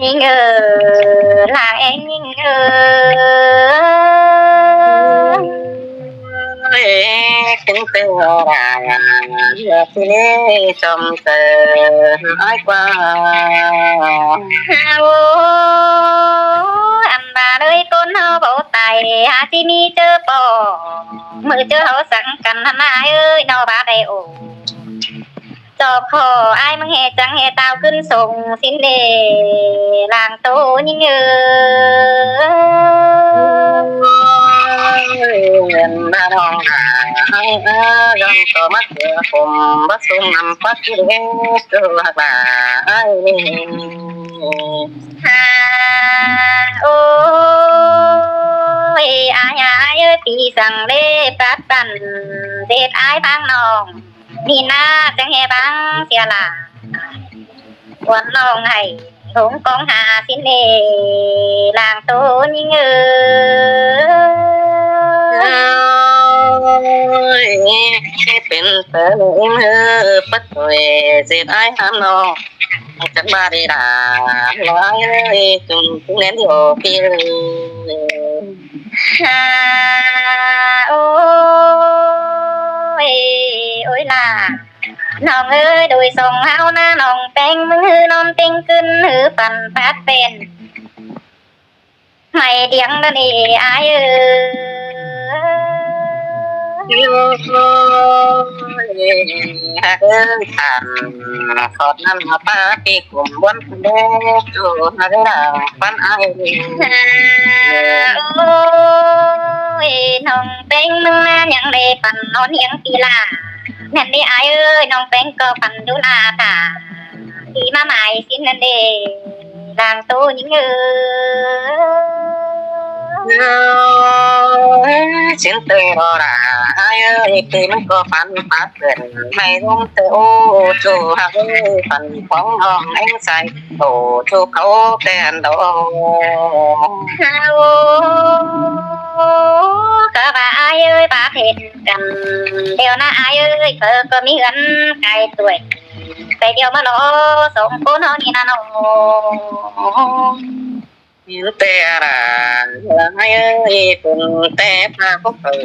ຍິງເອີຍ ຫຼາງແອງຍິງເອີຍ ເປັນເຕີລາ ເຫຼືອຊິເລ ຈົ່ມເຕີ ອ້າຍກວ່າ ໂອ້ ອັນວ່າເລີຍຄົນເຮົາບໍ່ຕາຍ ຫາຊິມີເຈີປໍ ມື້ເຈີເຮົາສັງກັນຫັ້ນນາເອີຍ ເນາະວ່າໄດ້ໂອ ຈອກຂໍອ້າຍມຶງແຫ່ຈັງແຫ່ຕາວຂຶ້ນສົ່ງສິນເດ ຫຼາງໂຕຍິງເອີຍ ເງິນນານ້ອງນາ ເອີ ຍ້ອນກໍມັກເສືອຜົມ ບໍ່ສົມນຳປັດກິເລສ ໂຕຮັກຫຼາອ້າຍນີ້ ໂອ້ຍ ອ້າຍ ອ້າຍເອີຍ ປີສັງເດ ປັດປັນເດດອ້າຍທາງນ້ອງ ມີໜ້າຈັ່ງແຮ່ບາງເສຍຫຼາຍ ອວນນ້ອງໃຫ້ຫົງກອງຫາສິນເດ ລາງໂຕຍິງເອີຍ. ເປັນເພິ່ນເອີ ປະໂຕຍເສດອ້າຍຫາມນ້ອງ ຈັກບາດເດລາ ລາເອີຍ ຈຸ່ມແໜ້ນໂອເປເອີຍ. ໂອ້ຍ ໂອ້ຍລາ ນ້ອງເອີຍ ໂດຍສອງເຮົານະ ນ້ອງແປ້ງ ມຶງຮືນອນເຕັງຂຶ້ນ ຫຼືຝັນພາດເປັນ ໄມ້ດຽງດອນເອ ອ້າຍເອີຍ. ໂອ້ຍ ຮັກເອີຍ ທ່ານ ຂອດນັ້ນມາປາປີກຸມບົນເດ ໂຈຮັກເອີຍ ປັນອ້າຍ. ໂອ້ຍ ນ້ອງແປ້ງ ມຶງນາຍັງໄດ້ປັນນອນຮຽງປີລາ ແມ່ນເດອ້າຍເອີຍ ນ້ອງແປ້ງກໍຝັນຢູ່ໜ້າຕາ ທີ່ມາໝາຍສິນນັ້ນເດ ນາງໂຕຍິງເອີຍ. ເອີຍ ຊິນເຕີລໍລາ ອ້າຍເອີຍ ຄືມັນກໍຝັນປາກເປັນ ໃຫ້ລົມເຕີໂອ ໂຈຮັກເອີຍ ຝັນຂອງນ້ອງແອງໃສ ໂຕໂຈເຂົາແຕ່ນດອກ. ໂອ້ ກະວ່າອ້າຍເອີຍ ປາກເຫັນກັນ ດຽວນະອ້າຍເອີຍ ເຂົາກໍມີເຮືອນກາຍຕົວ ໄປດຽວມາລໍສອງຄົນເຮົານີ້ນະນ້ອງ. ມີແຕ່ລະ ລະໃຫ້ເອີຍ ເປັນແຕ່ພາພວກເອີຍ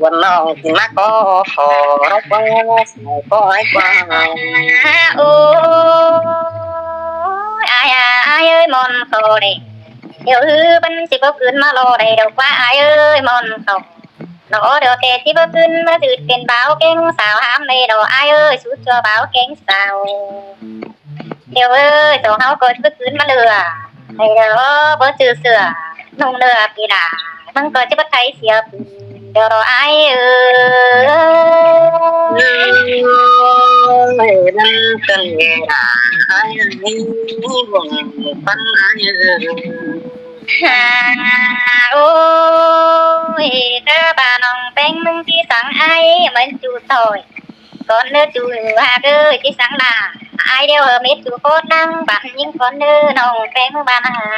ວັນນ້ອງຊິມາຂໍ ຂໍຮັກວ່າ ຂໍໃຫ້ກວ່າ. ໂອ້ຍ ອ້າຍ ອ້າຍເອີຍ ມ່ອນຂໍເດ້ ດຽວຮືມັນຊິບໍ່ຄືນມາລໍໄດ້ດອກວ່າ ອ້າຍເອີຍ ມ່ອນຂໍ. ລໍເດີແຕ່ຊິບໍ່ຄືນມາຖືກເປັນບ່າວແກ້ງສາວຫາມໃນດໍອ້າຍເອີຍ ສູ່ຊົ່ວບ່າວແກ້ງສາວ. ດຽວເອີຍ ສອງເຮົາກໍຊິບໍ່ຄືນມາເຫຼືອໃນດໍບໍ່ຈື່ເສື້ອນຸ່ງເນື້ອປີດາ ມັນກໍຊິບໍ່ໄທເສຍປີດອອ້າຍເອີຍ. ເອີຍ ມັນເປັນເວລາອ້າຍເອີຍ ບໍ່ຝັນອ້າຍເອີຍ. ໂອ້ຍ ກະບານ້ອງແປ້ງ ມຶງຊິສັງອ້າຍມັນຈຸດອຍ ກ່ອນເດີຈູຫາກເອີຍ ຊິສັງລາອ້າຍ ດຽວເອີເມັດຈຸໂຄດນັງບານຍິງກ່ອນເດີນ້ອງແປ້ງ ບານຫາ.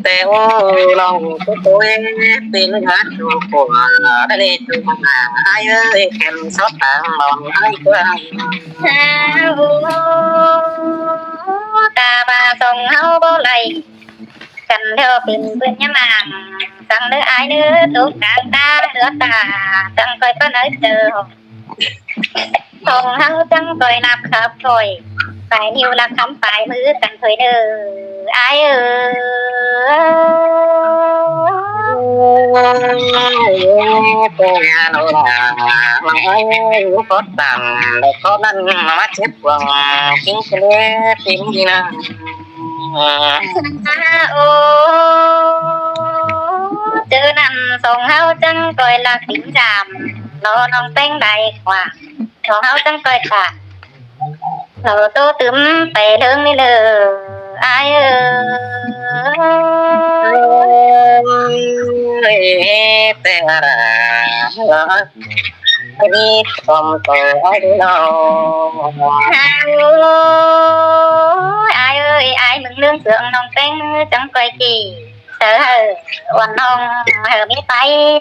ແຕ່ໂອ້ຍ ນ້ອງໂຕໂຕເອ ເປັນຫາຈູໂຄດ ໄດ້ຈູມາອ້າຍເອີຍ ແກ່ນຊອດຕາງນ້ອງອ້າຍເອີຍ. ກະວ່າສອງເຮົາບໍ່ໄລ່ ກັນແລ້ວເປັນເພິ່ນຍາມອ່າງ ສັງເດີອ້າຍເດີ ຕົກກາງຕາເຫຼືອຕາ ສັງຂ້ອຍປານໃດເຈີ ສອງເຮົາຈັງຂ້ອຍນັບຂັບຂ້ອຍ ປາຍນິ້ວລັກຄຳປາຍມືກັນເຜີຍເດີ ອ້າຍເອີຍ. ໂອ້ຍ ແຕ່ລະນ້ອງ ອ້າຍເອີຍ ພໍຕາມ ແລະພໍນັ້ນມາເຈັບກວາງ ກິນເສດຕິນດີນາ. ໂອ້ ເຈີນັ້ນສອງເຮົາຈັ່ງກ່ອຍລັກດິນຈາມ ລໍນ້ອງແປ້ງໄດ້ຂວາງ ສອງເຮົາຈັ່ງກ່ອຍຂາດ ເອົາໂຕຕື່ມໄປເທິງນີ້ເດີ ອ້າຍເອີຍ. ແຕ່ລະ ອັນນີ້ຄວາມໂຕອ້າຍເດີນ້ອງ. ໂອ້ຍ ອ້າຍເອີຍ ອ້າຍມຶງເລື່ອງເຊື່ອງນ້ອງແປ້ງ ຈັ່ງກ່ອຍກີ່ ເອີ ເອີ ອວນນ້ອງ ເອີ ມີໄປ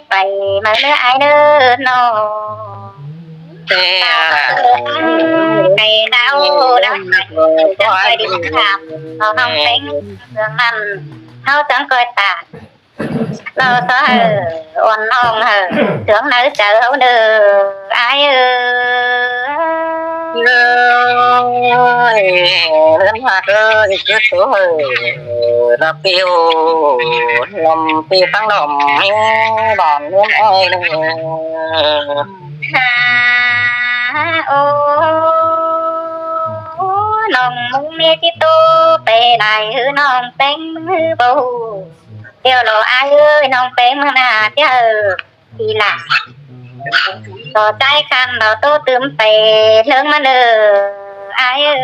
ໄປມາເດີອ້າຍເດີນ້ອງ. ແຕ່ລະ ໄກ່ດາວດຳ ຈັ່ງຄ່ອຍດິນຂາມ ເອົານ້ອງແປ້ງເລື່ອງນັ້ນ ເຮົາຈັ່ງຄ່ອຍຕາຍ ລາວຊະເຮີ ອວນນ້ອງເຮີ ເຊື່ອງໃນໃຈເຮົາເດີ ອ້າຍເອີຍ. ເອີຍ ເຮືອນຮັກເອີຍ ເຈັບໂຕເຮີ ລະປິວ ລຳປີຟັງດອມ ບານເຮືອນອ້າຍເດີ. ໂອ້ ນ້ອງມຸງເມຊິໂຕ ໄປຫຼາຍເຮີ ນ້ອງແປ້ງເຮີ ບໍ່ຮູ້ ດຽວລໍອ້າຍເອີຍ ນ້ອງແປ້ງມາໜ້າເຈົ້າ ທີລະ ຕໍ່ໃຈຄັນເອົາໂຕຕື່ມໄປເທິງມາເດີ ອ້າຍເອີ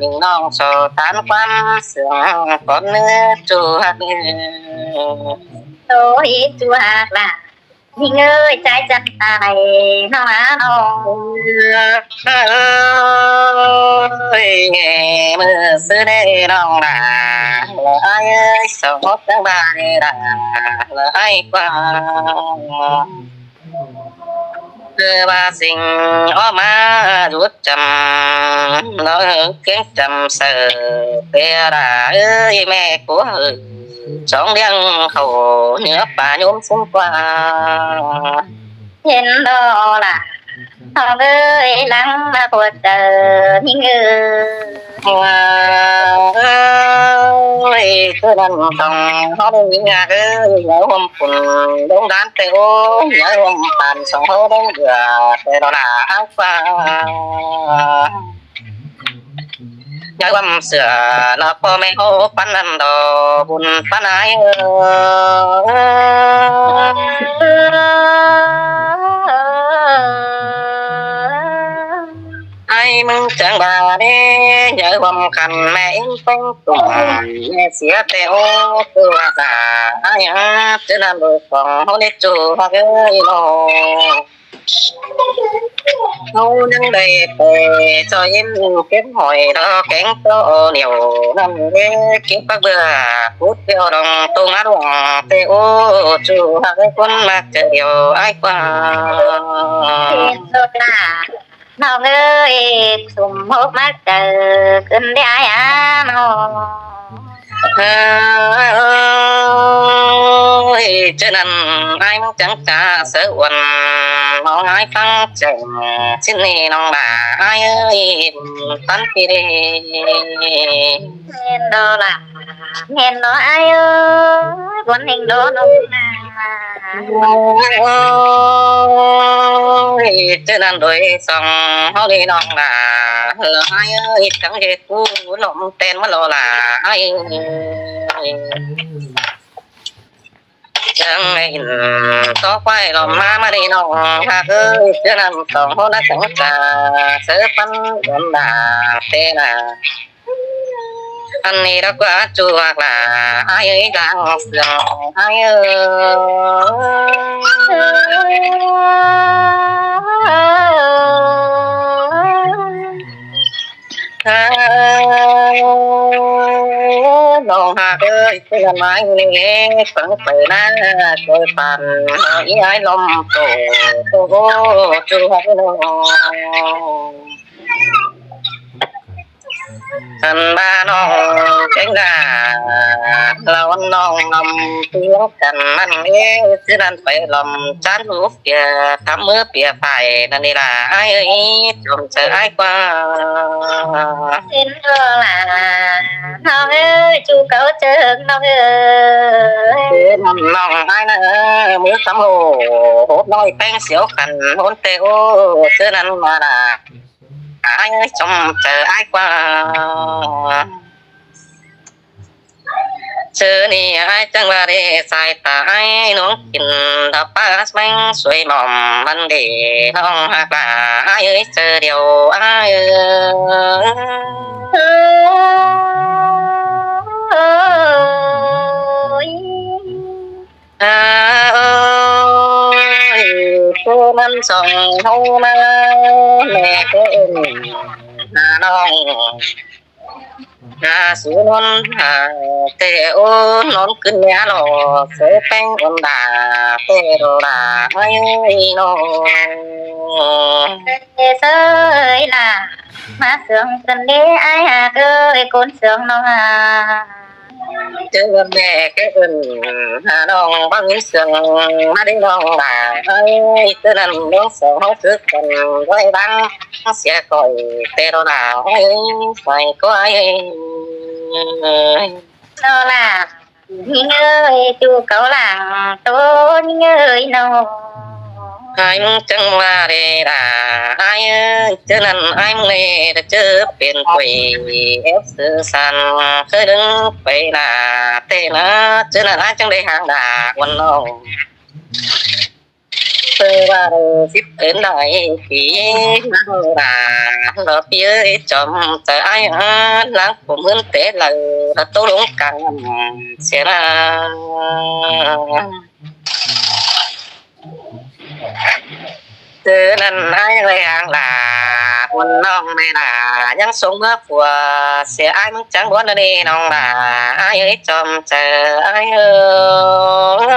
ຍິງນ້ອງໂສຖານຄວາມເຊື່ອງ ກ່ອນເນີຈູຮັກ. ໂອ້ຍ ຈູຮັກຫຼ້າ ຍິງເອີຍ ໃຈຈັກອາຍນ້ອງລານ້ອງ ເອີຍ ມື້ຊື່ເດ້ນ້ອງລາ ລະອ້າຍເອີຍ ສອງຫົກຈັ່ງບາດນີ້ລະ ລະອ້າຍກວ່າ ຄືວ່າສິ່ງອອກມາຢຸດຈຳ ລະກຽງຈຳເສີເປລາເອີຍ ແມ່ກົວເອີຍ ສອງລ້ຽງເຂົ້າເໜືອປ່າໂຍມສູງກວ່າ ເຫັນບໍ່ລະ ນ້ອງເອີຍ ຫຼັງມາພໍດເຈີຍິງເອີຍ ເອີຍ ຄືນັ້ນຕ້ອງເຮົາໄດ້ຍິງຍາກເອີຍ ຢ່າຮ່ວມປຸນດົງດານແຕ່ໂອ້ຍ ຢ່າຮ່ວມປານສອງເຮົາໄດ້ເບື່ອແຕ່ດອກຫຼ້າອ້າຍກວ່າ ຍາຍຄວາມເຊື່ອລະພໍ່ແມ່ເຮົາປານນັ້ນດອກ ບຸນປານອ້າຍເອີຍ ອ້າຍມຶງຈັ່ງວ່າເດ້ ຍາຍຄວາມຄັນແມ່ເອັງແປ້ງຕຸ່ມ ແມ່ເສຍແຕ່ໂອ ຄືວ່າສາ ອ້າຍເອີຍ ເຈົ້ານັ້ນໂດຍຂອງເຮົາເລັກຈູຮັກເອີຍນ້ອງ ເຮົາຍັງໄດ້ໄປຊ່ອຍເຫັນເກັບຫອຍດອກແກງຕໍ່ໜຽວນັ້ນເດ້ ເກັບຜັກເບືອ ຂຸດແກ້ວດອງຕົງອາດວງ ແຕ່ໂອ ຈູຮັກຄົນມັກໃຈດຽວອ້າຍກວ່າ ເຫັນໂດດໜ້າ ນ້ອງເອີຍ ສົມຫົກມັກໃຈຂຶ້ນໄດ້ອ້າຍອານ້ອງ ເອີຍ ເຈົ້ານັ້ນອ້າຍມັກຈັງຈາເສືອອ້ວນ ນ້ອງອ້າຍຟັງແຈ້ງ ຊິນນີ້ນ້ອງຫຼ້າອ້າຍເອີຍ ປັນປີເດ້ ແມ່ນດອກຫຼ້າ ແມ່ນເນາະອ້າຍເອີຍ ຄົນເຮັງໂດນ ໂອ້ຍ ເຈົ້ານັ້ນໂດຍສອງເຮົານີ້ນ້ອງຫຼ້າ ລະອ້າຍເອີຍ ຈັ່ງເຮັດກູລົມແຕ່ນມາລໍຫຼ້າອ້າຍເອີຍ ຈັ່ງໄດ້ຍິນຕໍ່ໄປລ້ອມມາມານີ້ນ້ອງຮັກເອີຍ ເທື່ອນັ້ນສອງເຮົານະຈັງຈາເສີປັນດອນດາແຕ່ນາ ອັນນີ້ດອກວ່າຈວກຫຼ້າ ອ້າຍເອີຍ ດາງເສືອງ ອ້າຍເອີຍ ເອີ ນ້ອງຮັກເອີຍ ເພື່ອນໝາຍເລັກ ຟັງໄປໜ້າ ຊ່ວຍປັນ ເອີ ອີອ້າຍລົມໂຕ ໂຕ ໂຕ ຈູຮັກນ້ອງ ຄັນວ່ານ້ອງເກັ່ງດາ ລາວນ້ອງນຳພຽງກັນນັ້ນເອ ຊິນັ້ນໄປລຳຈານຮູບເປຍ ທຳມືເປຍໄປນັ້ນນີ້ລະ ອ້າຍເອີຍ ຈົ່ມເຈີອ້າຍກວ່າ ເຫັນບໍ່ລະ ນ້ອງເອີຍ ຈູເກົາເຈີກນ້ອງເອີຍ ເອີ ນ້ອງອ້າຍນະ ມືຄຳໂຫ ໂຫດນ້ອຍແປ້ງສຽວຂັນ ໂຫນແຕ່ໂອ ເຈີນັ້ນມາລະ ອ້າຍຈົ່ມເຈີອ້າຍກວ່າ ເຈີນີ້ອ້າຍຈັ່ງວ່າເດ ສາຍຕາອ້າຍນ້ອງກິນດອກປາສແມງສວຍໝອມມັນເດ ນ້ອງຮັກຫຼ້າອ້າຍເອີຍ ເຈີດຽວອ້າຍເອີຍ ໂອ້ຍ ເອີ ໂອ້ຍ ເຈີນັ້ນສອງເຮົານະ ແມ່ເອີ້ນຫານ້ອງ ເ ອາ ສູນອນ ອາ ແຕ່ໂອ ນອນຂຶ້ນແມ່ນອກ ເສແປ້ງອ່ອນດາ ແຕ່ໂດດາ ເອີຍນ້ອງ ເອີຍຫຼ້າ ມາເຊື່ອງກັນເດ້ອ້າຍຫາກເອີຍ ກົນເຊື່ອງນ້ອງຫາ ເຈີແມ່ແກເອີ້ນຫານ້ອງ ບາງເຊື່ອງມາເດ້ນ້ອງຫຼ້າເອີຍ ເທື່ອນັ້ນນ້ອງສອງເຮົາຖືກກັນໄວ້ບາງ ເສຍກ້ອຍແຕ່ລະຫຼ້າເອີຍ ໃສ່ກ້ອຍ ລະຫຼ້າ ຍິງເອີຍ ຈູ່ເກົາຫຼັງໂຕຍິງເອີຍນ້ອງ ອ້າຍມຶງຈັ່ງວ່າເດ້ລະ ອ້າຍເອີຍ ເທື່ອນັ້ນອ້າຍມຶງເລີຍ ເຈີເປັນກວຍແອບຊື່ສັນ ເຄີຍດຶງໄປໜ້າແຕ່ລະ ເທື່ອນັ້ນອ້າຍຈຶ່ງໄດ້ຫາງດາກວັນນ້ອງ ເອີວ່າສິບເປັນຫຼາຍປີມາລາ ລອປີເອີຍ ຈອມໃຈອ້າຍ ນາງຜົມເຮືອນແຕ່ລະ ລະຕົກລົງກາງເສຍລາ ເທື່ອນັ້ນອ້າຍຍັງໄດ້ຫາງລາ ບຸນນ້ອງແມ່ລາ ຍັງສົ່ງເມືອຜົວ ເສຍອ້າຍມຶງຈັ່ງບວນເດ້ນ້ອງລາ ອ້າຍເອີຍ ຈອມໃຈອ້າຍເອີຍ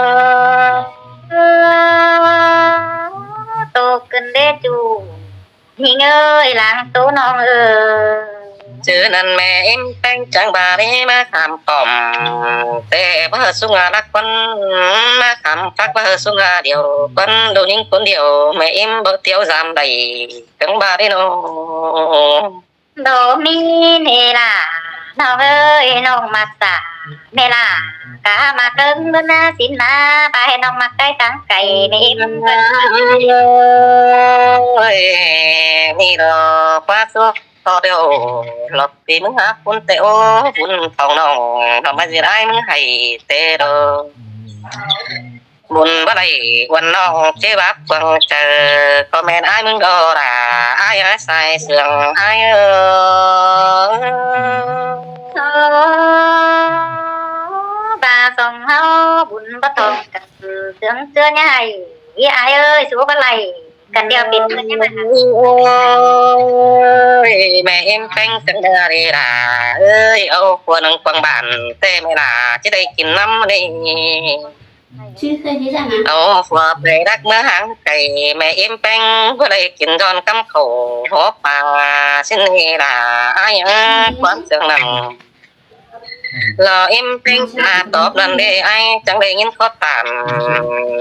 ໂຕຂຶ້ນເດ້ຈູ່ ຍິງເອີຍ ຫຼັງໂຕນ້ອງເອີຍ ເຈີນັ້ນແມ່ເອັມແປ້ງຈັ່ງບາເດ້ມາຄຳປ້ອມ ແຕ່ບໍ່ເຮີສຸງອາລັກຄົນ ມາຄຳພັກບໍ່ເຮີສຸງອາດຽວຄົນ ລູກຍິງຄົນດຽວ ແມ່ເອັມບໍ່ຕຽວຍາມໃດ ຈັ່ງບາເດ້ນ້ອງ ບໍ່ມີເນລາ ນ້ອງເອີຍ ນ້ອງມັກສາເນລາ ກະມາເຄິ່ງບຸນນາສິນມາ ປາໃຫ້ນ້ອງມັກໄກທາງໄກ ແມ່ເອັມເອີຍ ນີ້ດອກຄວາມສຸກ ຕໍ່ດຽວ ລອບປີມຶງຫາບຸນແຕ່ໂອ ບຸນຂອງນ້ອງ ນ້ອງມາຊິອ້າຍມຶງໃຫ້ແຕ່ດອກ ບຸນບໍ່ໄດ້ອວນນ້ອງເຈບາບຂວາງໃຈ ກໍແມ່ນອ້າຍມຶງດອລາ ອ້າຍ ອ້າຍສາຍເຊື່ອງ ອ້າຍເອີຍ ບາສອງເຮົາບຸນບໍ່ຕ້ອງກັນ ເຊື່ອງເຊື່ອໃຫຍ່ ອ້າຍເອີຍ ສູ້ບໍ່ໄລ່ ກັນດຽວເປັນເພື່ອນໃຫ້ມັນ ໂອ້ຍ ແມ່ເອັມແປ້ງຈັງເດີເດລາເອີຍ ເອົາຜົວໜຶ່ງຂວາງບ້ານ ແຕ່ແມ່ລາຈະໄດ້ກິນນຳເດ້ ເອົາຜົວໄປລັກເມືອຫ່າງໄກ ແມ່ເອັມແປ້ງບໍ່ໄດ້ກິນຍ້ອນກຳເຂົ້າຫໍປ່າ ຊິເນລາ ອ້າຍເອີຍ ຄວາມເຊື່ອງນັ້ນ ລໍເອັມເປັງຕາຕອບນັ້ນເດ້ ອ້າຍຈັ່ງໄດ້ຍິນກໍຕາມ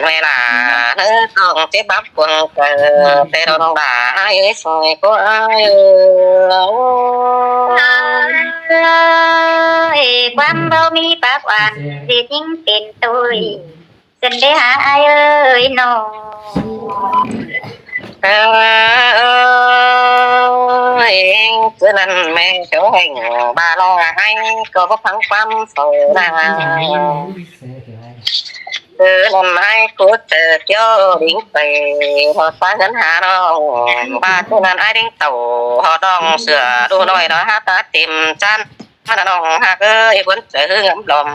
ແມ່ຫຼ້າເນີ ຕ້ອງເຈັບບັບປວງໃຈ ແຕ່ດອກນ້ອງຫຼ້າ ອ້າຍເອີຍ ຊ່ອຍກໍອ້າຍເອີຍ ຄວາມບໍ່ມີປາກຫວານ ຊິຍິງເປັນຕຸ້ຍ ເຊັ່ນເດຫາອ້າຍເອີຍນ້ອງ ເອີຍ ເທື່ອນັ້ນແມ່ເຈົ້າແຫ່ງບາລອງອ້າຍ ກໍບໍ່ຟັງຄວາມເຊົານາ ເທື່ອນັ້ນອ້າຍກູເຈີກຽວດິງໄປ ຮອດຟ້າເງິນຫານ້ອງ ບາດເທື່ອນັ້ນອ້າຍດິງເຕົ້າ ຮອດນ້ອງເສືອດູໜ້ອຍ ດອຍຫາຕາເຕັມຈານ ມານະນ້ອງຮັກເອີຍ ຄົນໃຈຫຶງອຳລອມ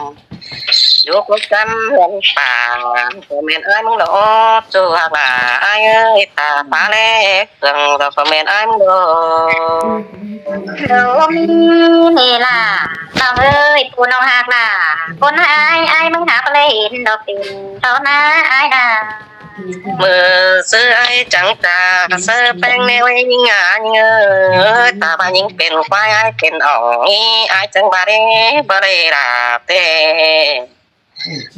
ຢູ່ຄົນກັນເຮືອນປ່າ ກໍແມ່ນອ້າຍມຶງດອກ ຈູຮັກຫຼ້າ ອ້າຍເອີຍ ຕາຟ້າແລເຄື່ອງດອກ ກໍແມ່ນອ້າຍມຶງດອກ ໂດມີເນຫຼ້າ ນ້ອງເອີຍ ຜູ້ນ້ອງຮັກຫຼ້າ ຄົນຫາຍອ້າຍມຶງຫາບໍ່ໄດ້ເຫັນດອກ ເປັນເທົ່າໜ້າອ້າຍນາ ມື້ຊື້ອ້າຍຈັງຈາກ ເຊື້ອແປ້ງແນວໃຫ້ຍິງຫາຍິງເອີຍ ຕາວ່າຍິງເປັນຄວາຍ ອ້າຍເປັນອອງ ອ້າຍຈັ່ງວ່າເດ້ ບໍ່ໄດ້ລາບເດ້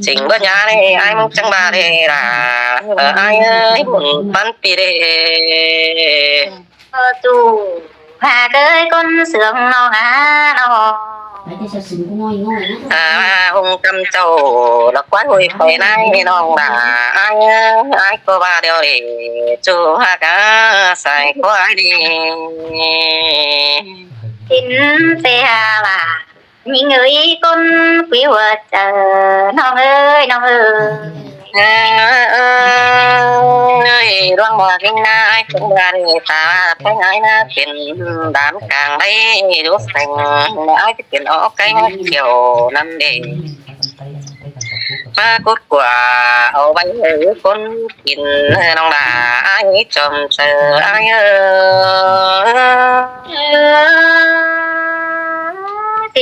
ຈິງເບິດຍາເດ້ ອ້າຍມຶງຈັ່ງວ່າເດ້ລາ ເອີ ອ້າຍເອີຍ ບຸນປັນປີເດ້ ເອີ ຈູ ພາເກີຍກົ້ນເຊື່ອງນ້ອງອານ້ອງ ອາ ຫົງກຳເຈົ້າ ລະຄວາຍຫຸຍໄປໃນນ້ອງຫຼ້າ ອ້າຍເອີຍ ອ້າຍກໍວ່າດຽວເດ ຈູຮັກອາສາຍຄວາຍດີ ສິນເສຫາຫຼ້າ ຍິງເອີຍ ກົ້ນກຸຍຫົວໃຈ ນ້ອງເອີຍ ນ້ອງເອີຍ ເອີຍ ດວງມາກຍິງນາຍ ຈົງວ່າເດຕາ ແພງອ້າຍນາ ເປັນດານກາງໄດ້ ດູແສງ ອ້າຍ ເປັນອອກໄກມາທ່ຽວນຳເດ ມາກົດກວ່າເອົາໄວ້ໃຫ້ຄົນກິນ ນ້ອງຫຼ້າ ອ້າຍຈອມເຊີ ອ້າຍເອີຍ ຊິ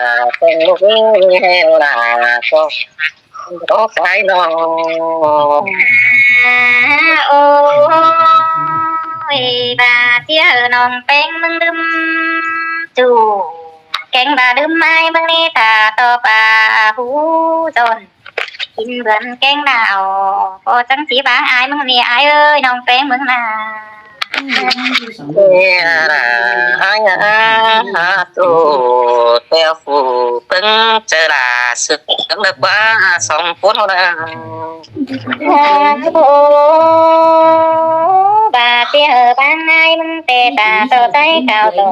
ແຕ່ງລູກມີແຮງຫຼ້າກໍບໍ່ຂາຍນ້ອງ. ໂອ້ຍ ບາດເດຍນ້ອງແປ້ງມຶງດື່ມຈູ ແກງບາດດື່ມອ້າຍມຶງນີ້ ຖ້າຕໍ່ປາຫູຈອນ ກິນເບືອນແກງດາວ ພໍຈັ່ງຊິບາງອ້າຍມຶງນີ້ ອ້າຍເອີຍ ນ້ອງແປ້ງມຶງນາ. ເອີຍ ອ້າຍ ຫາໂຕແຕ່ຜູ້ເບິ່ງເຈີລາ ສຶກເລິກວ່າສອງຄົນນາ. ໂອ້ ບາດເດຍບາງອ້າຍມຶງ ແຕ່ຕາຕໍ່ໃຈກ່າວຕໍ່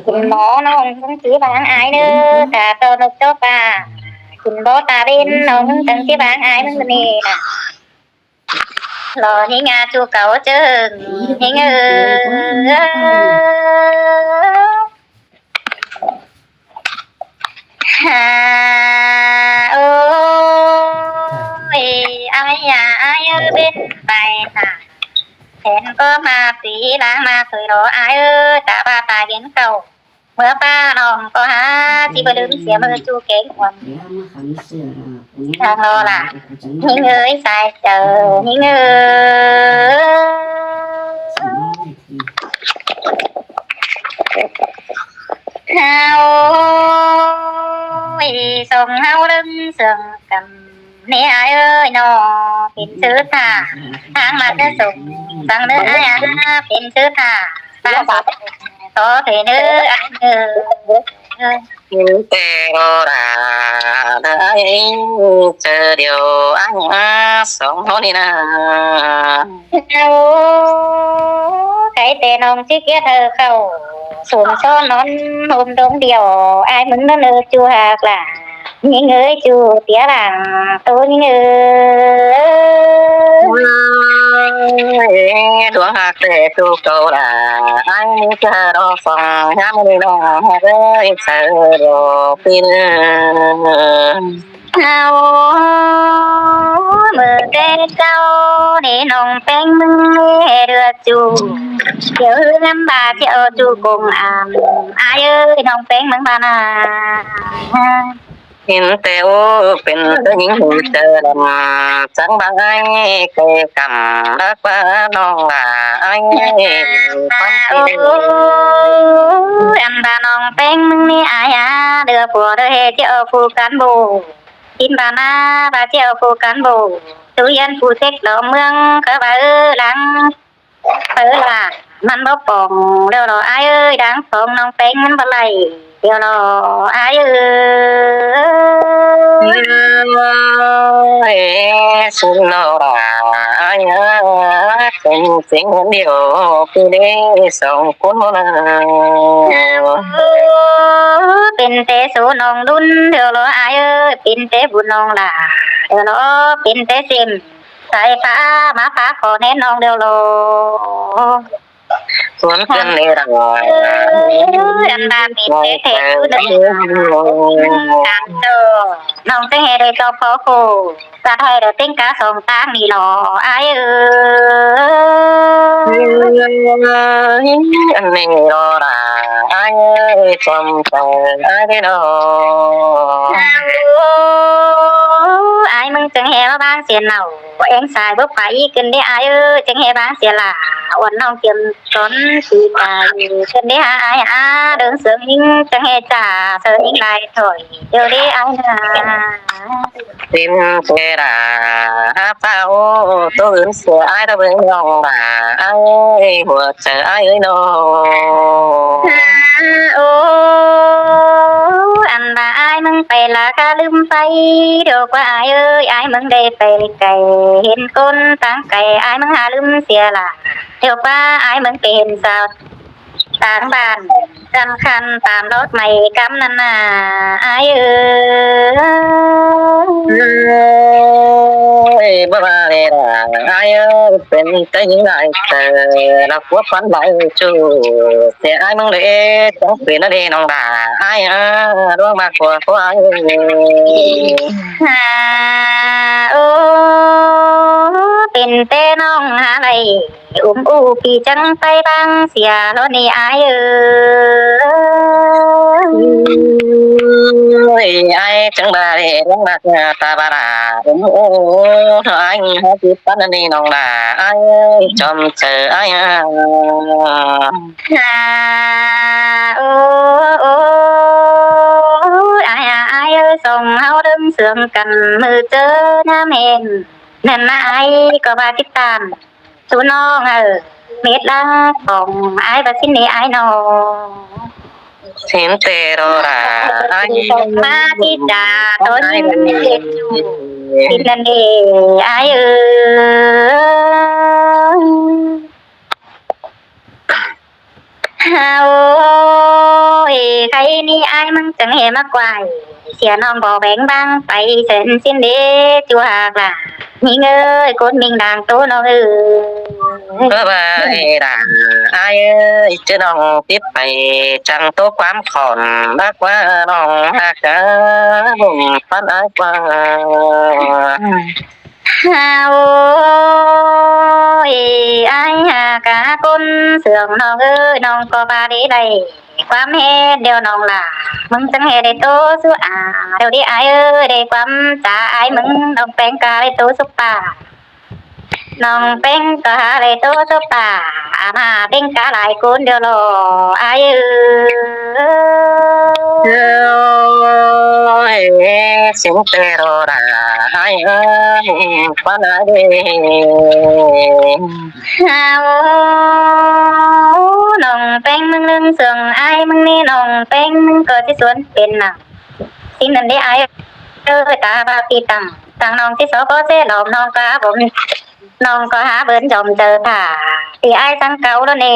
ຄຸນໝໍນ້ອງມຶງຊິບາງອ້າຍເດີ ຕາຕໍ່ນົກຕໍ່ປາ ຄຸນບໍ່ຕາເວັນ ນ້ອງຈັ່ງຊິບາງອ້າຍມຶງນີ້ນະ. ລໍຍິງອາຈູເກົ່າເຈີງ ຍິງເອີຍ ຫາ ໂອ້ຍ ອາຍ ອາຍເອີຍ ເປັນໄປຫາ ແທນກໍມາສີລາງມາເຄີຍລໍ ອາຍເອີຍ ຕາວ່າຕາເຫັນເກົ່າ ເມື່ອປ້ານ້ອງກໍຫາ ຊິບໍ່ລືມເສຍມື້ຈູແກງຫວນ ທາງລໍລະ ຍິງເອີຍ ສາຍເຈົ້າ ຍິງເອີຍ ເຮົາ ໂອ້ຍ ສົ່ງເຮົາເລິງເຊິ່ງກຳ ແມ່ອ້າຍເອີຍ ນ້ອງເປັນຊື່ທ່າ ທາງມາແຕ່ສົງ ຟັງເດີອ້າຍ ເປັນຊື່ທ່າ ຕາມຂໍເດີອ້າຍເອີຍ ເຫັນແຕ່ລໍລາໄດ້ເຈີດຽວ ອ້າຍສອງເຮົານີ້ນາ. ໂອ້ ໃຄແຕ່ນ້ອງຊິກຽດເອົາເຂົ້າ ສົມຊ້ອນນອນໂຮມດົງດຽວ ອ້າຍມຶງນັ້ນເອີ ຈູຮັກຫຼານຍິງເອີຍ ຈູເຕຍຫຼັງໂຕຍິງເອີຍ. ດວງຮັກແທ້ໂຕເກົ່າຫຼ້າ ອ້າຍຈະລໍຟັງ ຍາມນີ້ນ້ອງຮັກເອີຍ ໃສດອກປີນ. ເອົາ ມື້ແຕ່ເຊົ້ານີ້ນ້ອງແປ້ງມຶງເຫຼືອຈູ ດຽວເຮືອນບາດດຽວຈູກົງອາມ ອ້າຍເອີຍ ນ້ອງແປ້ງມຶງບານາ ເຫັນແຕ່ໂອ້ ເປັນຜູ້ຍິງໃຈດຳ ສັງບາງອ້າຍແກ່ກຳ ຮັກວ່ານ້ອງຫຼ້າ ອ້າຍຄວາມຈິງ ອັນບານ້ອງແປ້ງມຶງນີ້ ອ້າຍອາ ເດືອຜົວເດືອເຮດ ດຽວຜູ້ກັນໂບ ກິນບານາບາດດຽວຜູ້ກັນໂບ ຕູຮຽນຜູ້ເຊັກດອກເມືອງ ກະວ່າເອີຫຼັງ ເອີຫຼ້າ ມັນບໍ່ປ່ອງ ດຽວລໍອ້າຍເອີຍ ດັ່ງຂອງນ້ອງແປ້ງມັນບໍ່ໄຫຼ ດຽວລໍອ້າຍເອີຍ ເອີຍ ສຸນໂນລາ ອ້າຍເອີຍ ເປັນເສັງດຽວ ຄືເດສອງຄົນ ເປັນແຕ່ໂສນ້ອງດຸນ ດຽວລໍອ້າຍເອີຍ ເປັນແຕ່ບຸນນ້ອງຫຼ້າ ດຽວລໍ ເປັນແຕ່ເສັ້ນ ສາຍຟ້າມາພາຂໍແນ່ນ້ອງດຽວລໍ ສວນເພິ່ນເດລະ ອັນດາເປັນແທ້ໆ ຕາມໂຕ ນ້ອງຈຶ່ງໃຫ້ໄດ້ຈອບພໍໂຄ ກະໄທໄດ້ເຕັງກາສອງຕາງນີ້ຫຼໍ່ ອ້າຍເອີຍ ອັນນີ້ຫຼໍ່ລະ ອ້າຍເອີຍ ຊອມໃຈອ້າຍເດີ ອ້າຍມຶງຈຶ່ງແຮ່ມາບາງເສຍເນົ່າ ແອງສາຍບໍ່ໄປຂຶ້ນເດ້ອ້າຍເອີຍ ຈຶ່ງແຮ່ບາງເສຍຫຼ້າ ອ່ອນນ້ອງກຽມສອນສີກາຢູ່ ຂຶ້ນເດ້ຫາອ້າຍອາ ເດີງເສີງຍິງຈັ່ງແຮ່ຈ້າ ເສີງຍິງຫຼາຍຖອຍ ດຽວເດ້ອ້າຍນາ ເປັນເສຍຫຼ້າ ຫາຟ້າໂອ້ ໂຕອື່ນເສຍອ້າຍຕະເບິ່ງນ້ອງຫຼ້າ ອ້າຍເອີຍ ຫົວໃຈອ້າຍເອີຍນ້ອງ ໂອ້ ອັນວ່າອ້າຍມຶງໄປລະກະລືມໄປ ດຽວກວ່າອ້າຍເອີຍ ອ້າຍມຶງໄດ້ໄປ ໄກເຫັນຄົນຕ່າງໄກ ອ້າຍມຶງຫາລືມເສຍຫຼະ ດຽວກວ່າອ້າຍມຶງໄປເຫັນສາວຕ່າງບ້ານ ສຳຄັນຕາມດອກໄມ້ກຳນັ້ນນາ ອ້າຍເອີຍ ເອີຍ ບໍ່ວ່າເວລາ ອ້າຍເອີຍ ເປັນແຕ່ຍິງຫຼາຍເຕີ ລະຜົວຝັນຫຼາຍຈູ ແຕ່ອ້າຍມຶງເດ້ ຈັ່ງເປັນເດ້ນ້ອງຫຼ້າ ອ້າຍເອີຍ ດວງມາກວ່າ ຫາ ໂອ້ ເປັນແຕ່ນ້ອງຫາໄດ້ ອຸ້ມອູ້ ປີຈັ່ງໄປບາງເສຍໂລດນີ້ອ້າຍເອີຍ ອ້າຍຈັ່ງບາເດ ດວງມາກວ່າຕາບາລາ ອຸ້ມອູ້ ນ້ອງອ້າຍຫາຊິປັນອັນນີ້ນ້ອງຫຼ້າ ອ້າຍຈອມເຈີອ້າຍ ຫາ ໂອ້ ໂອ້ ອ້າຍ ອ້າຍເອີຍ ສອງເຮົາເດີນເຊື່ອງກັນ ມື້ເຈີຍາມແຮງ ແມ່ນນະອ້າຍກໍວ່າຕິດຕາມສູ່ນ້ອງເອີຍ ເມດລາຂອງອ້າຍວ່າຊິເນອ້າຍນ້ອງ ເຫັນແຕ່ລໍລາອ້າຍ ມາທີ່ຈາຕອນເຮັດຢູ່ ເປັນນັ້ນເດອ້າຍເອີຍ. ໂອ້ຍ ໄຄນີ້ອ້າຍມັນຈັ່ງແຫ່ມາກວາຍ ເສຍນ້ອງບໍ່ແບ່ງບາງໄປ ເຊັ່ນສິ້ນເດ ຈູຫາກຫຼານຍິງເອີຍ ຄົນມິງດ່າງໂຕນ້ອງເອີຍ ເອີບາຍດາ ອ້າຍເອີຍ ເຈີນ້ອງຕິດໄປ ຈັ່ງໂຕຄວາມຂອນ ມັກວ່ານ້ອງຮັກກະບຸນປັນອ້າຍກວ່າ. ໂອ້ຍ ອ້າຍຫາກະຄົນເຊື່ອງນ້ອງເອີຍ ນ້ອງກໍບໍ່ໄດ້ໄດ້ຄວາມເຮັດດຽວນ້ອງຫຼ້າ ມຶງຈັ່ງເຮັດໄດ້ໂຕສຸອາ ດຽວນີ້ອ້າຍເອີຍ ໄດ້ຄວາມຈາອ້າຍມຶງ ນ້ອງແປ້ງກະໄດ້ໂຕສຸປາ ນ້ອງແປ້ງກະຫາໄດ້ໂຕສຸປາ ອາມາເປັນກະຫຼາຍຄົນດຽວຫຼໍ່ອ້າຍເອີຍ. ເອີຍ ເສັງແຕ່ລໍລາອ້າຍເອີຍ ປານາເດ ເອົາ ນ້ອງແປ້ງມຶງເລື່ອງເຊື່ອງອ້າຍມຶງນີ້ ນ້ອງແປ້ງມຶງກໍຊິຊວນເປັນນາງ ຊິນັ້ນເດອ້າຍເອີຍ ຕາບາປີຕັງ ຕັ້ງນ້ອງຊິຊອບບໍ່ເສດອມ ນ້ອງກະບໍ່ ນ້ອງກໍຫາເບິ່ນຈອມເຈີທ່າ ທີ່ອ້າຍສັງເກົ່າແລ້ວເນ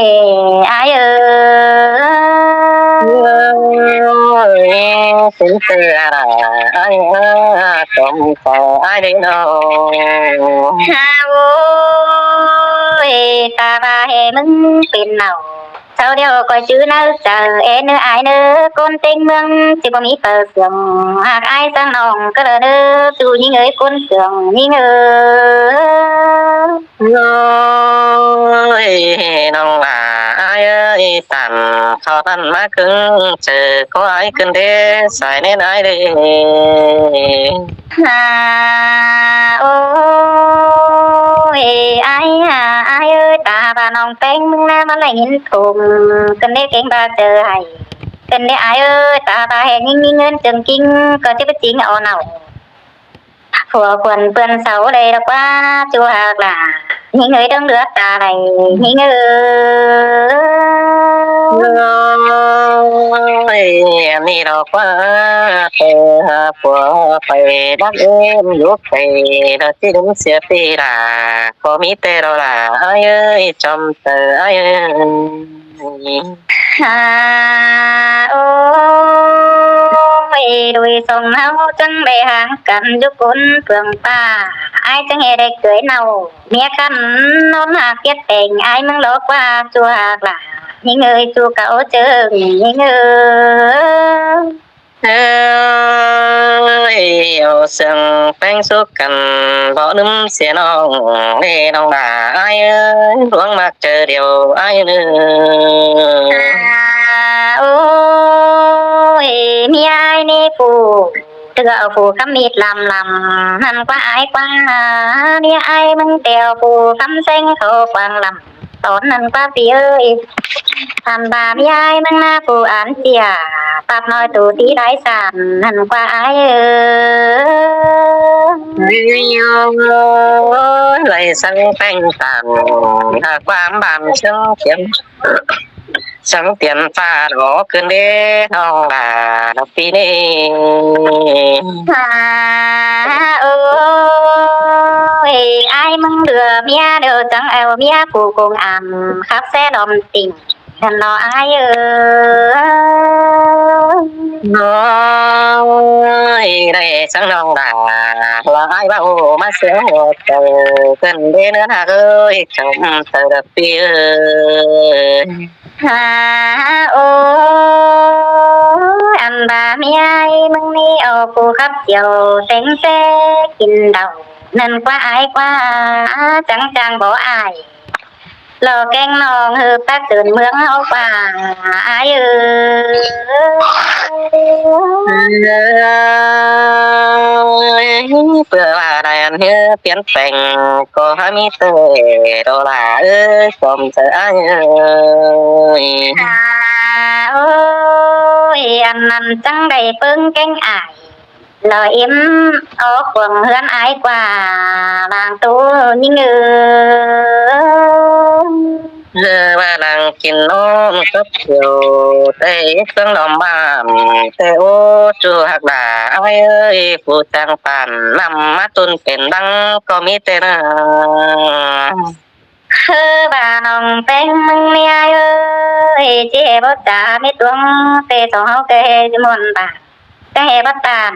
ອ້າຍເອີ ເປັນເທື່ອລະອ້າຍເອີຍ ສົມໃຈອ້າຍເດ້ນ້ອງ. ຫາໂອ້ຍ ຕາວ່າໃຫ້ມຶງເປັນເນົ່າ ເຊົາດຽວກໍຈື່ໃນໃຈ ເອີເນີອ້າຍເນີ ຄົນເຕັງເມືອງ ຊິບໍ່ມີເປີເຊື່ອງ ຫາກອ້າຍສັງນ້ອງກໍເລີເນີ ສູ່ຍິງເອີຍຄົນເຊື່ອງ ຍິງເອີຍ. ໂອ້ຍ ນ້ອງຫຼ້າອ້າຍເອີຍ ຕັນເຂົ້າຕັນມາເຄິ່ງເຈີ ຂໍອ້າຍຂຶ້ນເດ້ ສາຍແນ່ນອ້າຍເດ້. ຫາ ໂອ້ຍ ອ້າຍ ຫາ ອ້າຍເອີຍ ຕາວ່ານ້ອງແປ້ງມຶງນະ ມາໄລ່ຍິນຖົມ ຂຶ້ນເດ້ເກັ່ງບາເຈີໃຫ້ ຂຶ້ນເດ້ອ້າຍເອີຍ ຕາວ່າແຮ່ຍິງມີເງິນເຈີງກິງ ກໍຊິໄປຈິງເອົາເນົ່າ ຜົວຄວນເປື້ອນເຊົາໄດ້ດອກວ່າ ຈູຮັກຫຼ້າ ຍິງເອີຍ ເຖິງເລືອດຕາໄຫຼ ຍິງເອີຍ. ໂອ້ຍ ອັນນີ້ດອກວ່າ ໄປຫາຜົວໄປດັກເອີ້ນຢູ່ໄກ ລະຊິລືມເສຍຕີຫຼ້າ ຂໍມີແຕ່ລາວຫຼ້າອ້າຍເອີຍ ຈອມເຕີອ້າຍເອີຍ. ຫາ ໂອ້ຍ ໂດຍສອງເຮົາຈັ່ງໄດ້ຫ່າງກັນຢູ່ກົ້ນເຟືອງຟ້າ ອ້າຍຈຶ່ງເຮັດໃຫ້ເຄີຍເນົ່າ ເມຍຄັນນອນຫາກກຽດແປງ ອ້າຍມຶງຫຼອກວ່າ ຈູຮັກຫຼ້າ ຍິງເອີຍ ຈູເກົ່າເຈີງ ຍິງເອີຍ. ເອີຍ ເອົາເຊື່ອງແປ້ງສູ່ກັນ ບໍ່ລືມເສຍນ້ອງເດ້ນ້ອງຫຼ້າອ້າຍເອີຍ ດວງມັກເຈີດຽວອ້າຍເອີຍ. ໂອ້ຍ ເມຍອ້າຍນີ້ຜູ້ ຖືເອົາຜູ້ຄຳມີດລຳໆ ຫັ້ນກວ່າອ້າຍກວ່າ ເມຍອ້າຍມຶງແຕ່ເອົາຜູ້ຄຳແຊງເຂົ້າກວ້າງລຳ ຕອນນັ້ນກວ່າພີ່ເອີຍ ທ່ານວ່າເມຍອ້າຍມຶງນາຜູ້ອ່ານເສຍ ປັບນ້ອຍໂຕຕີຫຼາຍສານ ຫັ້ນກວ່າອ້າຍເອີຍ. ໂອ້ຍ ໄລ່ສັງແປ້ງຕານ ຫາກຄວາມບານເຊິ່ງຂຽນ ສັງຕຽນຟ້າດອກຂຶ້ນເດ້ນ້ອງຫຼ້າ ປີນີ້. ຫາ ໂອ້ຍ ອ້າຍມຶງເຫຼືອເມຍ ດຽວຈັ່ງເອົາເມຍຜູ້ຄົງອຳ ຂັບແຊດອມຕິ່ງ ຫັ້ນເນາະອ້າຍເອີຍ. ໂອ້ຍ ໄດ້ສັງນ້ອງຫຼ້າ ລະອ້າຍເວົ້າມາເສຍຫົວໃຈ ເພິ່ນເດ້ເນີນຫາກເອີຍ ຈອມເຕີດອກປີເອີຍ. ຫາ ໂອ້ຍ ອັນວ່າເມຍອ້າຍມຶງນີ້ ເອົາຜູ້ຂັບສຽວ ແສງແຊກິນເຫຼົ້າ ນັ້ນກວ່າອ້າຍກວ່າ ຈັງຈັ່ງບໍ່ອາຍ ລໍແກ້ງນ້ອງ ເຮີປາກເຊີນເມືອງເຮົາກວ່າ ອ້າຍເອີຍ. ເພື່ອວ່າໄດ້ອັນເຮືອປ່ຽນແປງ ກໍໃຫ້ມີແຕ່ດອກຫຼ້າເອີຍ ສົມໃຈອ້າຍເອີຍ. ຫາ ໂອ້ຍ ອັນນັ້ນຈັ່ງໄດ້ເບິ່ງແກ້ງອາຍ ລະເອັມອອກຂອງເຮືອນອາຍກວ່າ ບາງໂຕຍິງເອີຍ. ເອີ ວ່ານັ່ງກິນນອນກັບເຂົາ ແຕ່ເຮັດເຄື່ອງດອມບ້ານ ແຕ່ໂອ້ ຈູຮັກຫຼ້າອ້າຍເອີຍ ຜູ້ຈັ່ງປານ ນຳມາຕຸນເປັນດັງ ກໍມີແຕ່ນາ. ຄືວ່ານ້ອງແປ້ງມຶງເມຍເອີຍ ຊິເຮັດບໍ່ຈາເມັດດວງ ແຕ່ສອງເຮົາແກ່ຊິມ່ວນບາດ ກະເຮັດບໍ່ຕານ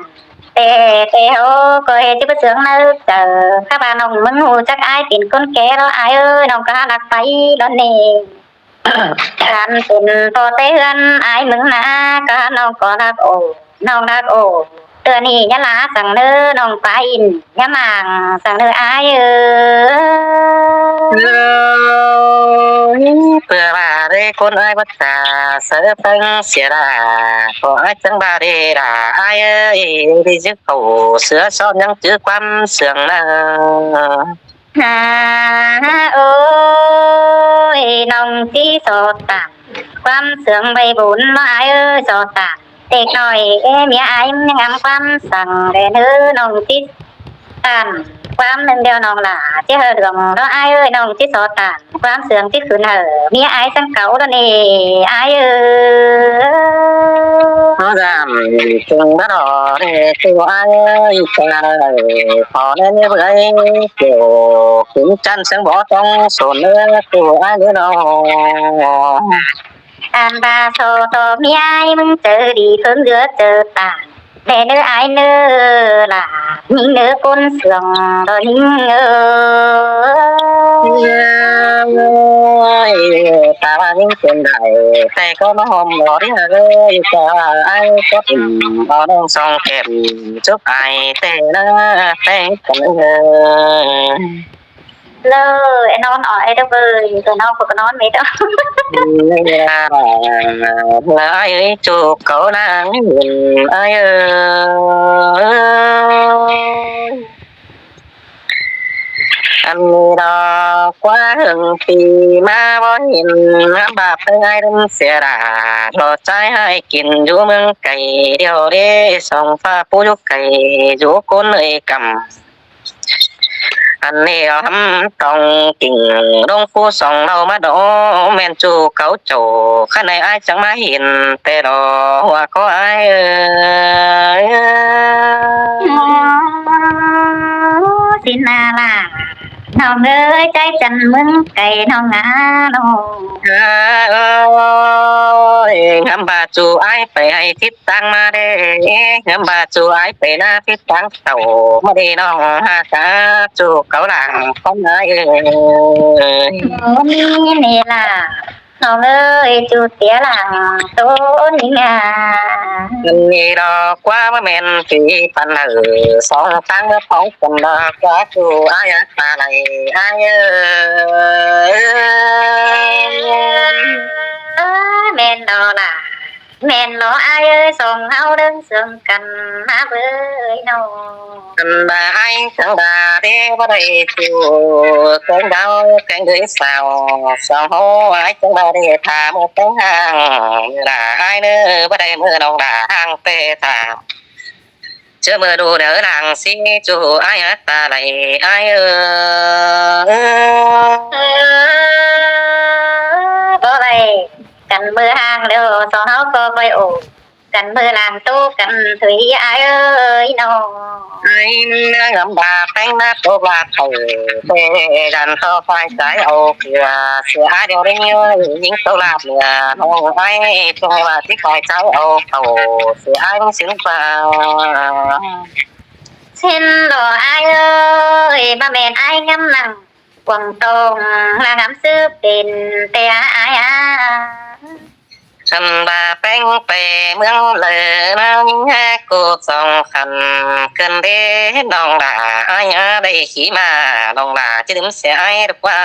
ແຕ່ ແຕ່ເຮົາກໍເຮັດຊິບໍ່ເຊື່ອງໃນໃຈ ຖ້າວ່ານ້ອງມຶງຮູ້ຈັກອ້າຍເປັນຄົນແກ່ແລ້ວ ອ້າຍເອີຍ ນ້ອງກໍຮັກໄປດອນນີ້ ຄັນເປັນພໍ່ແຕ່ເຮືອນອ້າຍມຶງນາ ກະນ້ອງກໍຮັກໂອ ນ້ອງຮັກໂອ ເທື່ອນີ້ຢ່າລາສັງເດີ ນ້ອງປາອິນ ຢ່າມາງສັງເດີອ້າຍເອີຍ. ເອີຍ ເພື່ອວ່າໄດ້ຄົນອ້າຍວັດຕາ ເສີແພງເສຍດາ ຂໍອ້າຍຈັ່ງບາເດດາ ອ້າຍເອີຍ ທີ່ຈະເຂົ້າເສືອຊອນຍັງຈື່ຄວາມເຊື່ອງນາ. ຫາ ໂອ້ຍ ນ້ອງຊິສອດຕາມ ຄວາມເຊື່ອງໃບບຸນ ນ້ອງອ້າຍເອີຍ ສອດຕາມ ເດັກນ້ອຍເອີຍ ເມຍອ້າຍຍັງອຳຄວາມສັງແດ່ເນີ ນ້ອງຕິດຕາມຄວາມໜຶ່ງດຽວນ້ອງຫຼ້າ ຊິເຮີເລື່ອງເນາະອ້າຍເອີຍ ນ້ອງຊິສອດຕາມຄວາມເຊື່ອງ ຊິຂຶ້ນເຮີເມຍອ້າຍສັງເກົ່າດອນເອ ອ້າຍເອີຍ. ເຮົາດຳຈຶ່ງມາດອເດ ໂຕອ້າຍເອີຍ ຈະໄດ້ຂໍແນມເອີຍ ໂຕຂຶ້ນຈັນແສງບໍ່ຕ້ອງສົນເອີ ໂຕອ້າຍເອີຍນ້ອງ. ອານວ່າໂຊໂຕເມຍອ້າຍ ມຶງເຈີດີເພິ່ງເຫຼືອເຈີຕາ ແດ່ເນີອ້າຍເນີຫຼ້າ ຍິງເນີຄົນເຊື່ອງ ດອຍິງເອີຍ. ຕາວ່າຍິງເປັນໄດ້ ແຕ່ກໍມາຫອມບໍ່ໄດ້ເອີຍ ກະອ້າຍກໍຖິ້ມເອົານ້ອງສອງແກ້ມ ຈົບອ້າຍແຕ່ນາແຕ່ງກັນເອີຍ. ເລີຍນອນອອຍເດີເວີຍ ແຕ່ນອນກໍນອນເມດອ. ລາຍຈູກເຂົານາງເຫັນອ້າຍເອີຍ ອັນນີ້ດອກກວ່າເຖິງປີມາບໍ່ເຫັນ ບາບເອີຍອ້າຍລືມເສຍດາ ລໍຈ່າຍໃຫ້ກິນຢູ່ເມືອງໄກດຽວເດ້ ສອງຟ້າຜູ້ຢູ່ໄກຢູ່ກົ້ນເອີຍກຳ ອັນນີ້ເອົາຫຳຕ້ອງກິງ ລົງຜູ້ສອງເລົ່າມາດອ ແມ່ນຈູເຂົາໂຈ ຄັນໃດອ້າຍຈັ່ງມາເຫັນແຕ່ດອ ຫົວຂໍອ້າຍເອີຍ. ຊິນາລາ ນ້ອງເອີຍ ໃຈຈັນເມືອງໄກ ນ້ອງນານ້ອງ ເອີຍ ງາມບາຈູອ້າຍໄປໃຫ້ທິດ ຕ່າງມາເດ້ ງາມບາຈູອ້າຍໄປນາທິດທາງເຊົາ ມາເດ້ນ້ອງຫາກາຈູເຂົາຫຼັງຄວາມນາຍເອີຍ ມີເນລາ ນ້ອງເອີຍ ຈູເສຍຫຼັງໂຕນີ້ນາ ອັນນີ້ດອກກວ່າບໍ່ແມ່ນປີປັນເອີ ສອງທາງເມື່ອເຂົາກັນດອກກວ່າຈູອ້າຍຕາໄຫຼອ້າຍເອີຍ ເອີ ແມ່ນດອກລະ ແມ່ນບໍ່ອ້າຍເອີຍ ສອງເຮົາເດີນເຊື່ອງກັນມາເບີຍນ້ອງ ອັນວ່າອ້າຍຈັ່ງວ່າເດ້ບໍ່ໄດ້ຢູ່ແຂວງດາວແຂວງເດີຍສາວ ສອງເຮົາອ້າຍຈັ່ງວ່າເດ້ຖ້າເມື່ອແຕ່ງຮ່າງລະອ້າຍເນີ ບໍ່ໄດ້ເມື່ອນ້ອງລະຫ່າງແຕ່ຖ້າ ເຈີເມື່ອດູເດີຫຼັງຊິຈູອ້າຍຕາໄຫຼອ້າຍເອີຍ ບໍ່ໄດ້ກັນເມື່ອຫ່າງແລ້ວ ສອງເຮົາກໍບໍ່ໂອກັນເມື່ອຫຼັງໂຕກັນເທີຍອ້າຍເອີຍນ້ອງ ອ້າຍເມືອງອຳບາແຂວງນາໂຕບາດໄທ ເຕດັນຕໍ່ຝ່າຍຊາຍເອົາເກືອ ເສຍອ້າຍດຽວໄດ້ຍິງໂຕລາບເໜືອ ນ້ອງອ້າຍຈົ່ງວ່າຊິຝ່າຍຊາຍເອົາເຂົ້າ ເສຍອ້າຍເບິ່ງເສັ້ນຟ້າ ເຊັ່ນດອກອ້າຍເອີຍ ບໍ່ແມ່ນອ້າຍງາມນັ່ງ ກວາງຕອງລະງາມຊື່ເປັນແຕ່ອາຍອາ ຄັນວ່າແປ້ງໄປເມືອງເລີນາ ມີແຮກໂກສອງຄັນ ເກີນເດນ້ອງຫຼ້າ ອາຍອາໄດ້ຂີ່ມ້າ ນ້ອງຫຼ້າຈະລືມເສຍອາຍດອກວ່າ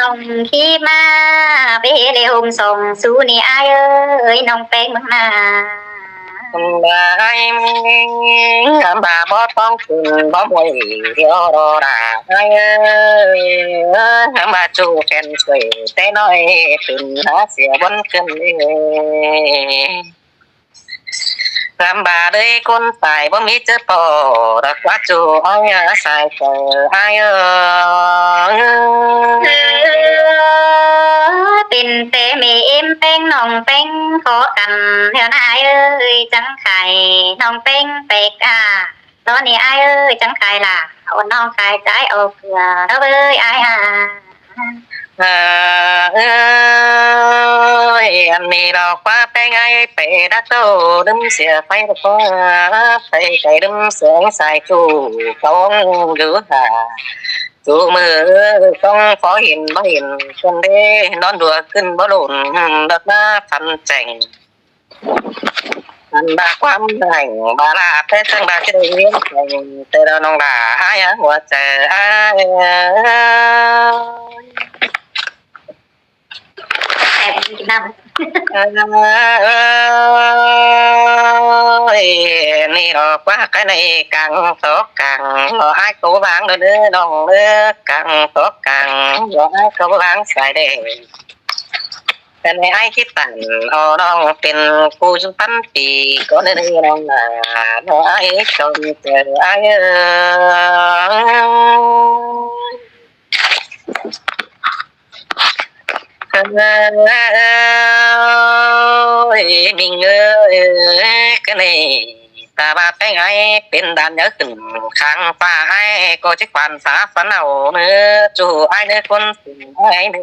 ນ້ອງຂີ່ມ້າໄປເລໂຮມສອງຊູນີ້ອາຍເອີຍ ນ້ອງແປ້ງເມືອງນາ ອາຍເມືອງນາ ບໍ່ຕ້ອງຂຶ້ນບໍ່ມວຍດຽວດອລາ ອາຍເອີຍ ມາຈູແກນຊ່ວຍແຕ່ນ້ອຍ ຂຶ້ນຫາເສຍບົນຂຶ້ນເອີຍ ລຳບາເລີຍຄົນຕາຍບໍ່ມີເຈີພໍ ດອກວ່າຈູອາຍສາຍເຈີ ອາຍເອີຍ ເປັນແຕ່ແມ່ເອັມແປ້ງນ້ອງແປ້ງຂໍກັນແລ້ວນາອາຍເອີຍ ຈັ່ງຂາຍນ້ອງແປ້ງແປກອາ ຕອນນີ້ອ້າຍເອີຍ ຈັ່ງຂາຍຫຼ້າ ເອົານ້ອງຂາຍຈາຍອອກເກືອ ເອີຍອ້າຍອາ ເອີຍ ອັນນີ້ດອກວ່າແປ້ງອ້າຍໄປດັກໂຕ ລືມເສຍໄຟດອກວ່າ ໄປໄກລືມເສຍສາຍຈູ ເຂົາຢູ່ຫາ ຊູມື້ຕ້ອງຂໍເຫັນບໍ່ເຫັນຄົນເດ້ ນອນດັວຂຶ້ນບໍ່ລຸນ ດອກມາພັນແຈ້ງ ອັນບາຄວາມແຮງບາລາ ແຕ່ຈັ່ງບາຈະໄດ້ວຽນແຂວງ ແຕ່ລະນ້ອງຫຼ້າອາຍຫົວໃຈອາຍ ແອບກິນນ້ຳ ເອີຍ ນີ້ດອກວ່າໃກໃນກາງຕອກກາງ ບໍ່ອາຍກໍວາງເດີນ້ອງເດີ ກາງຕອກກາງ ບໍ່ອາຍກໍວາງສາຍແດງ ແຕ່ໃນອ້າຍຄິດຕັ້ງ ເອົານ້ອງເປັນຄູ່ຢູ່ພັນປີ ກໍເນີນ້ອງນາ ເນາະອ້າຍ ເຈົ້າມີແຕ່ອ້າຍເອີຍ ເອີຍ ມິງເອີຍ ກະເນ ຕາບາແປ້ງອ້າຍເປັນດານໃຫຍ່ຂຶ້ນ ຂ້າງຟ້າອ້າຍກໍຊິຂວານສາຝັນເອົາເນີ ຈູອ້າຍເນີ ຄົນເປັນອ້າຍເນີ.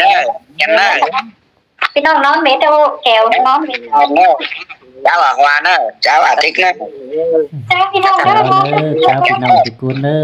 ເດີ ກັນເດີ ພີ່ນ້ອງນອນເມໂຕແກວນອນເມໂຕ ເຈົ້າອາກວາເດີ ເຈົ້າອາທິກເດີ ເຈົ້າພີ່ນ້ອງເດີ ເຈົ້າພີ່ນ້ອງທຸກຄົນເດີ.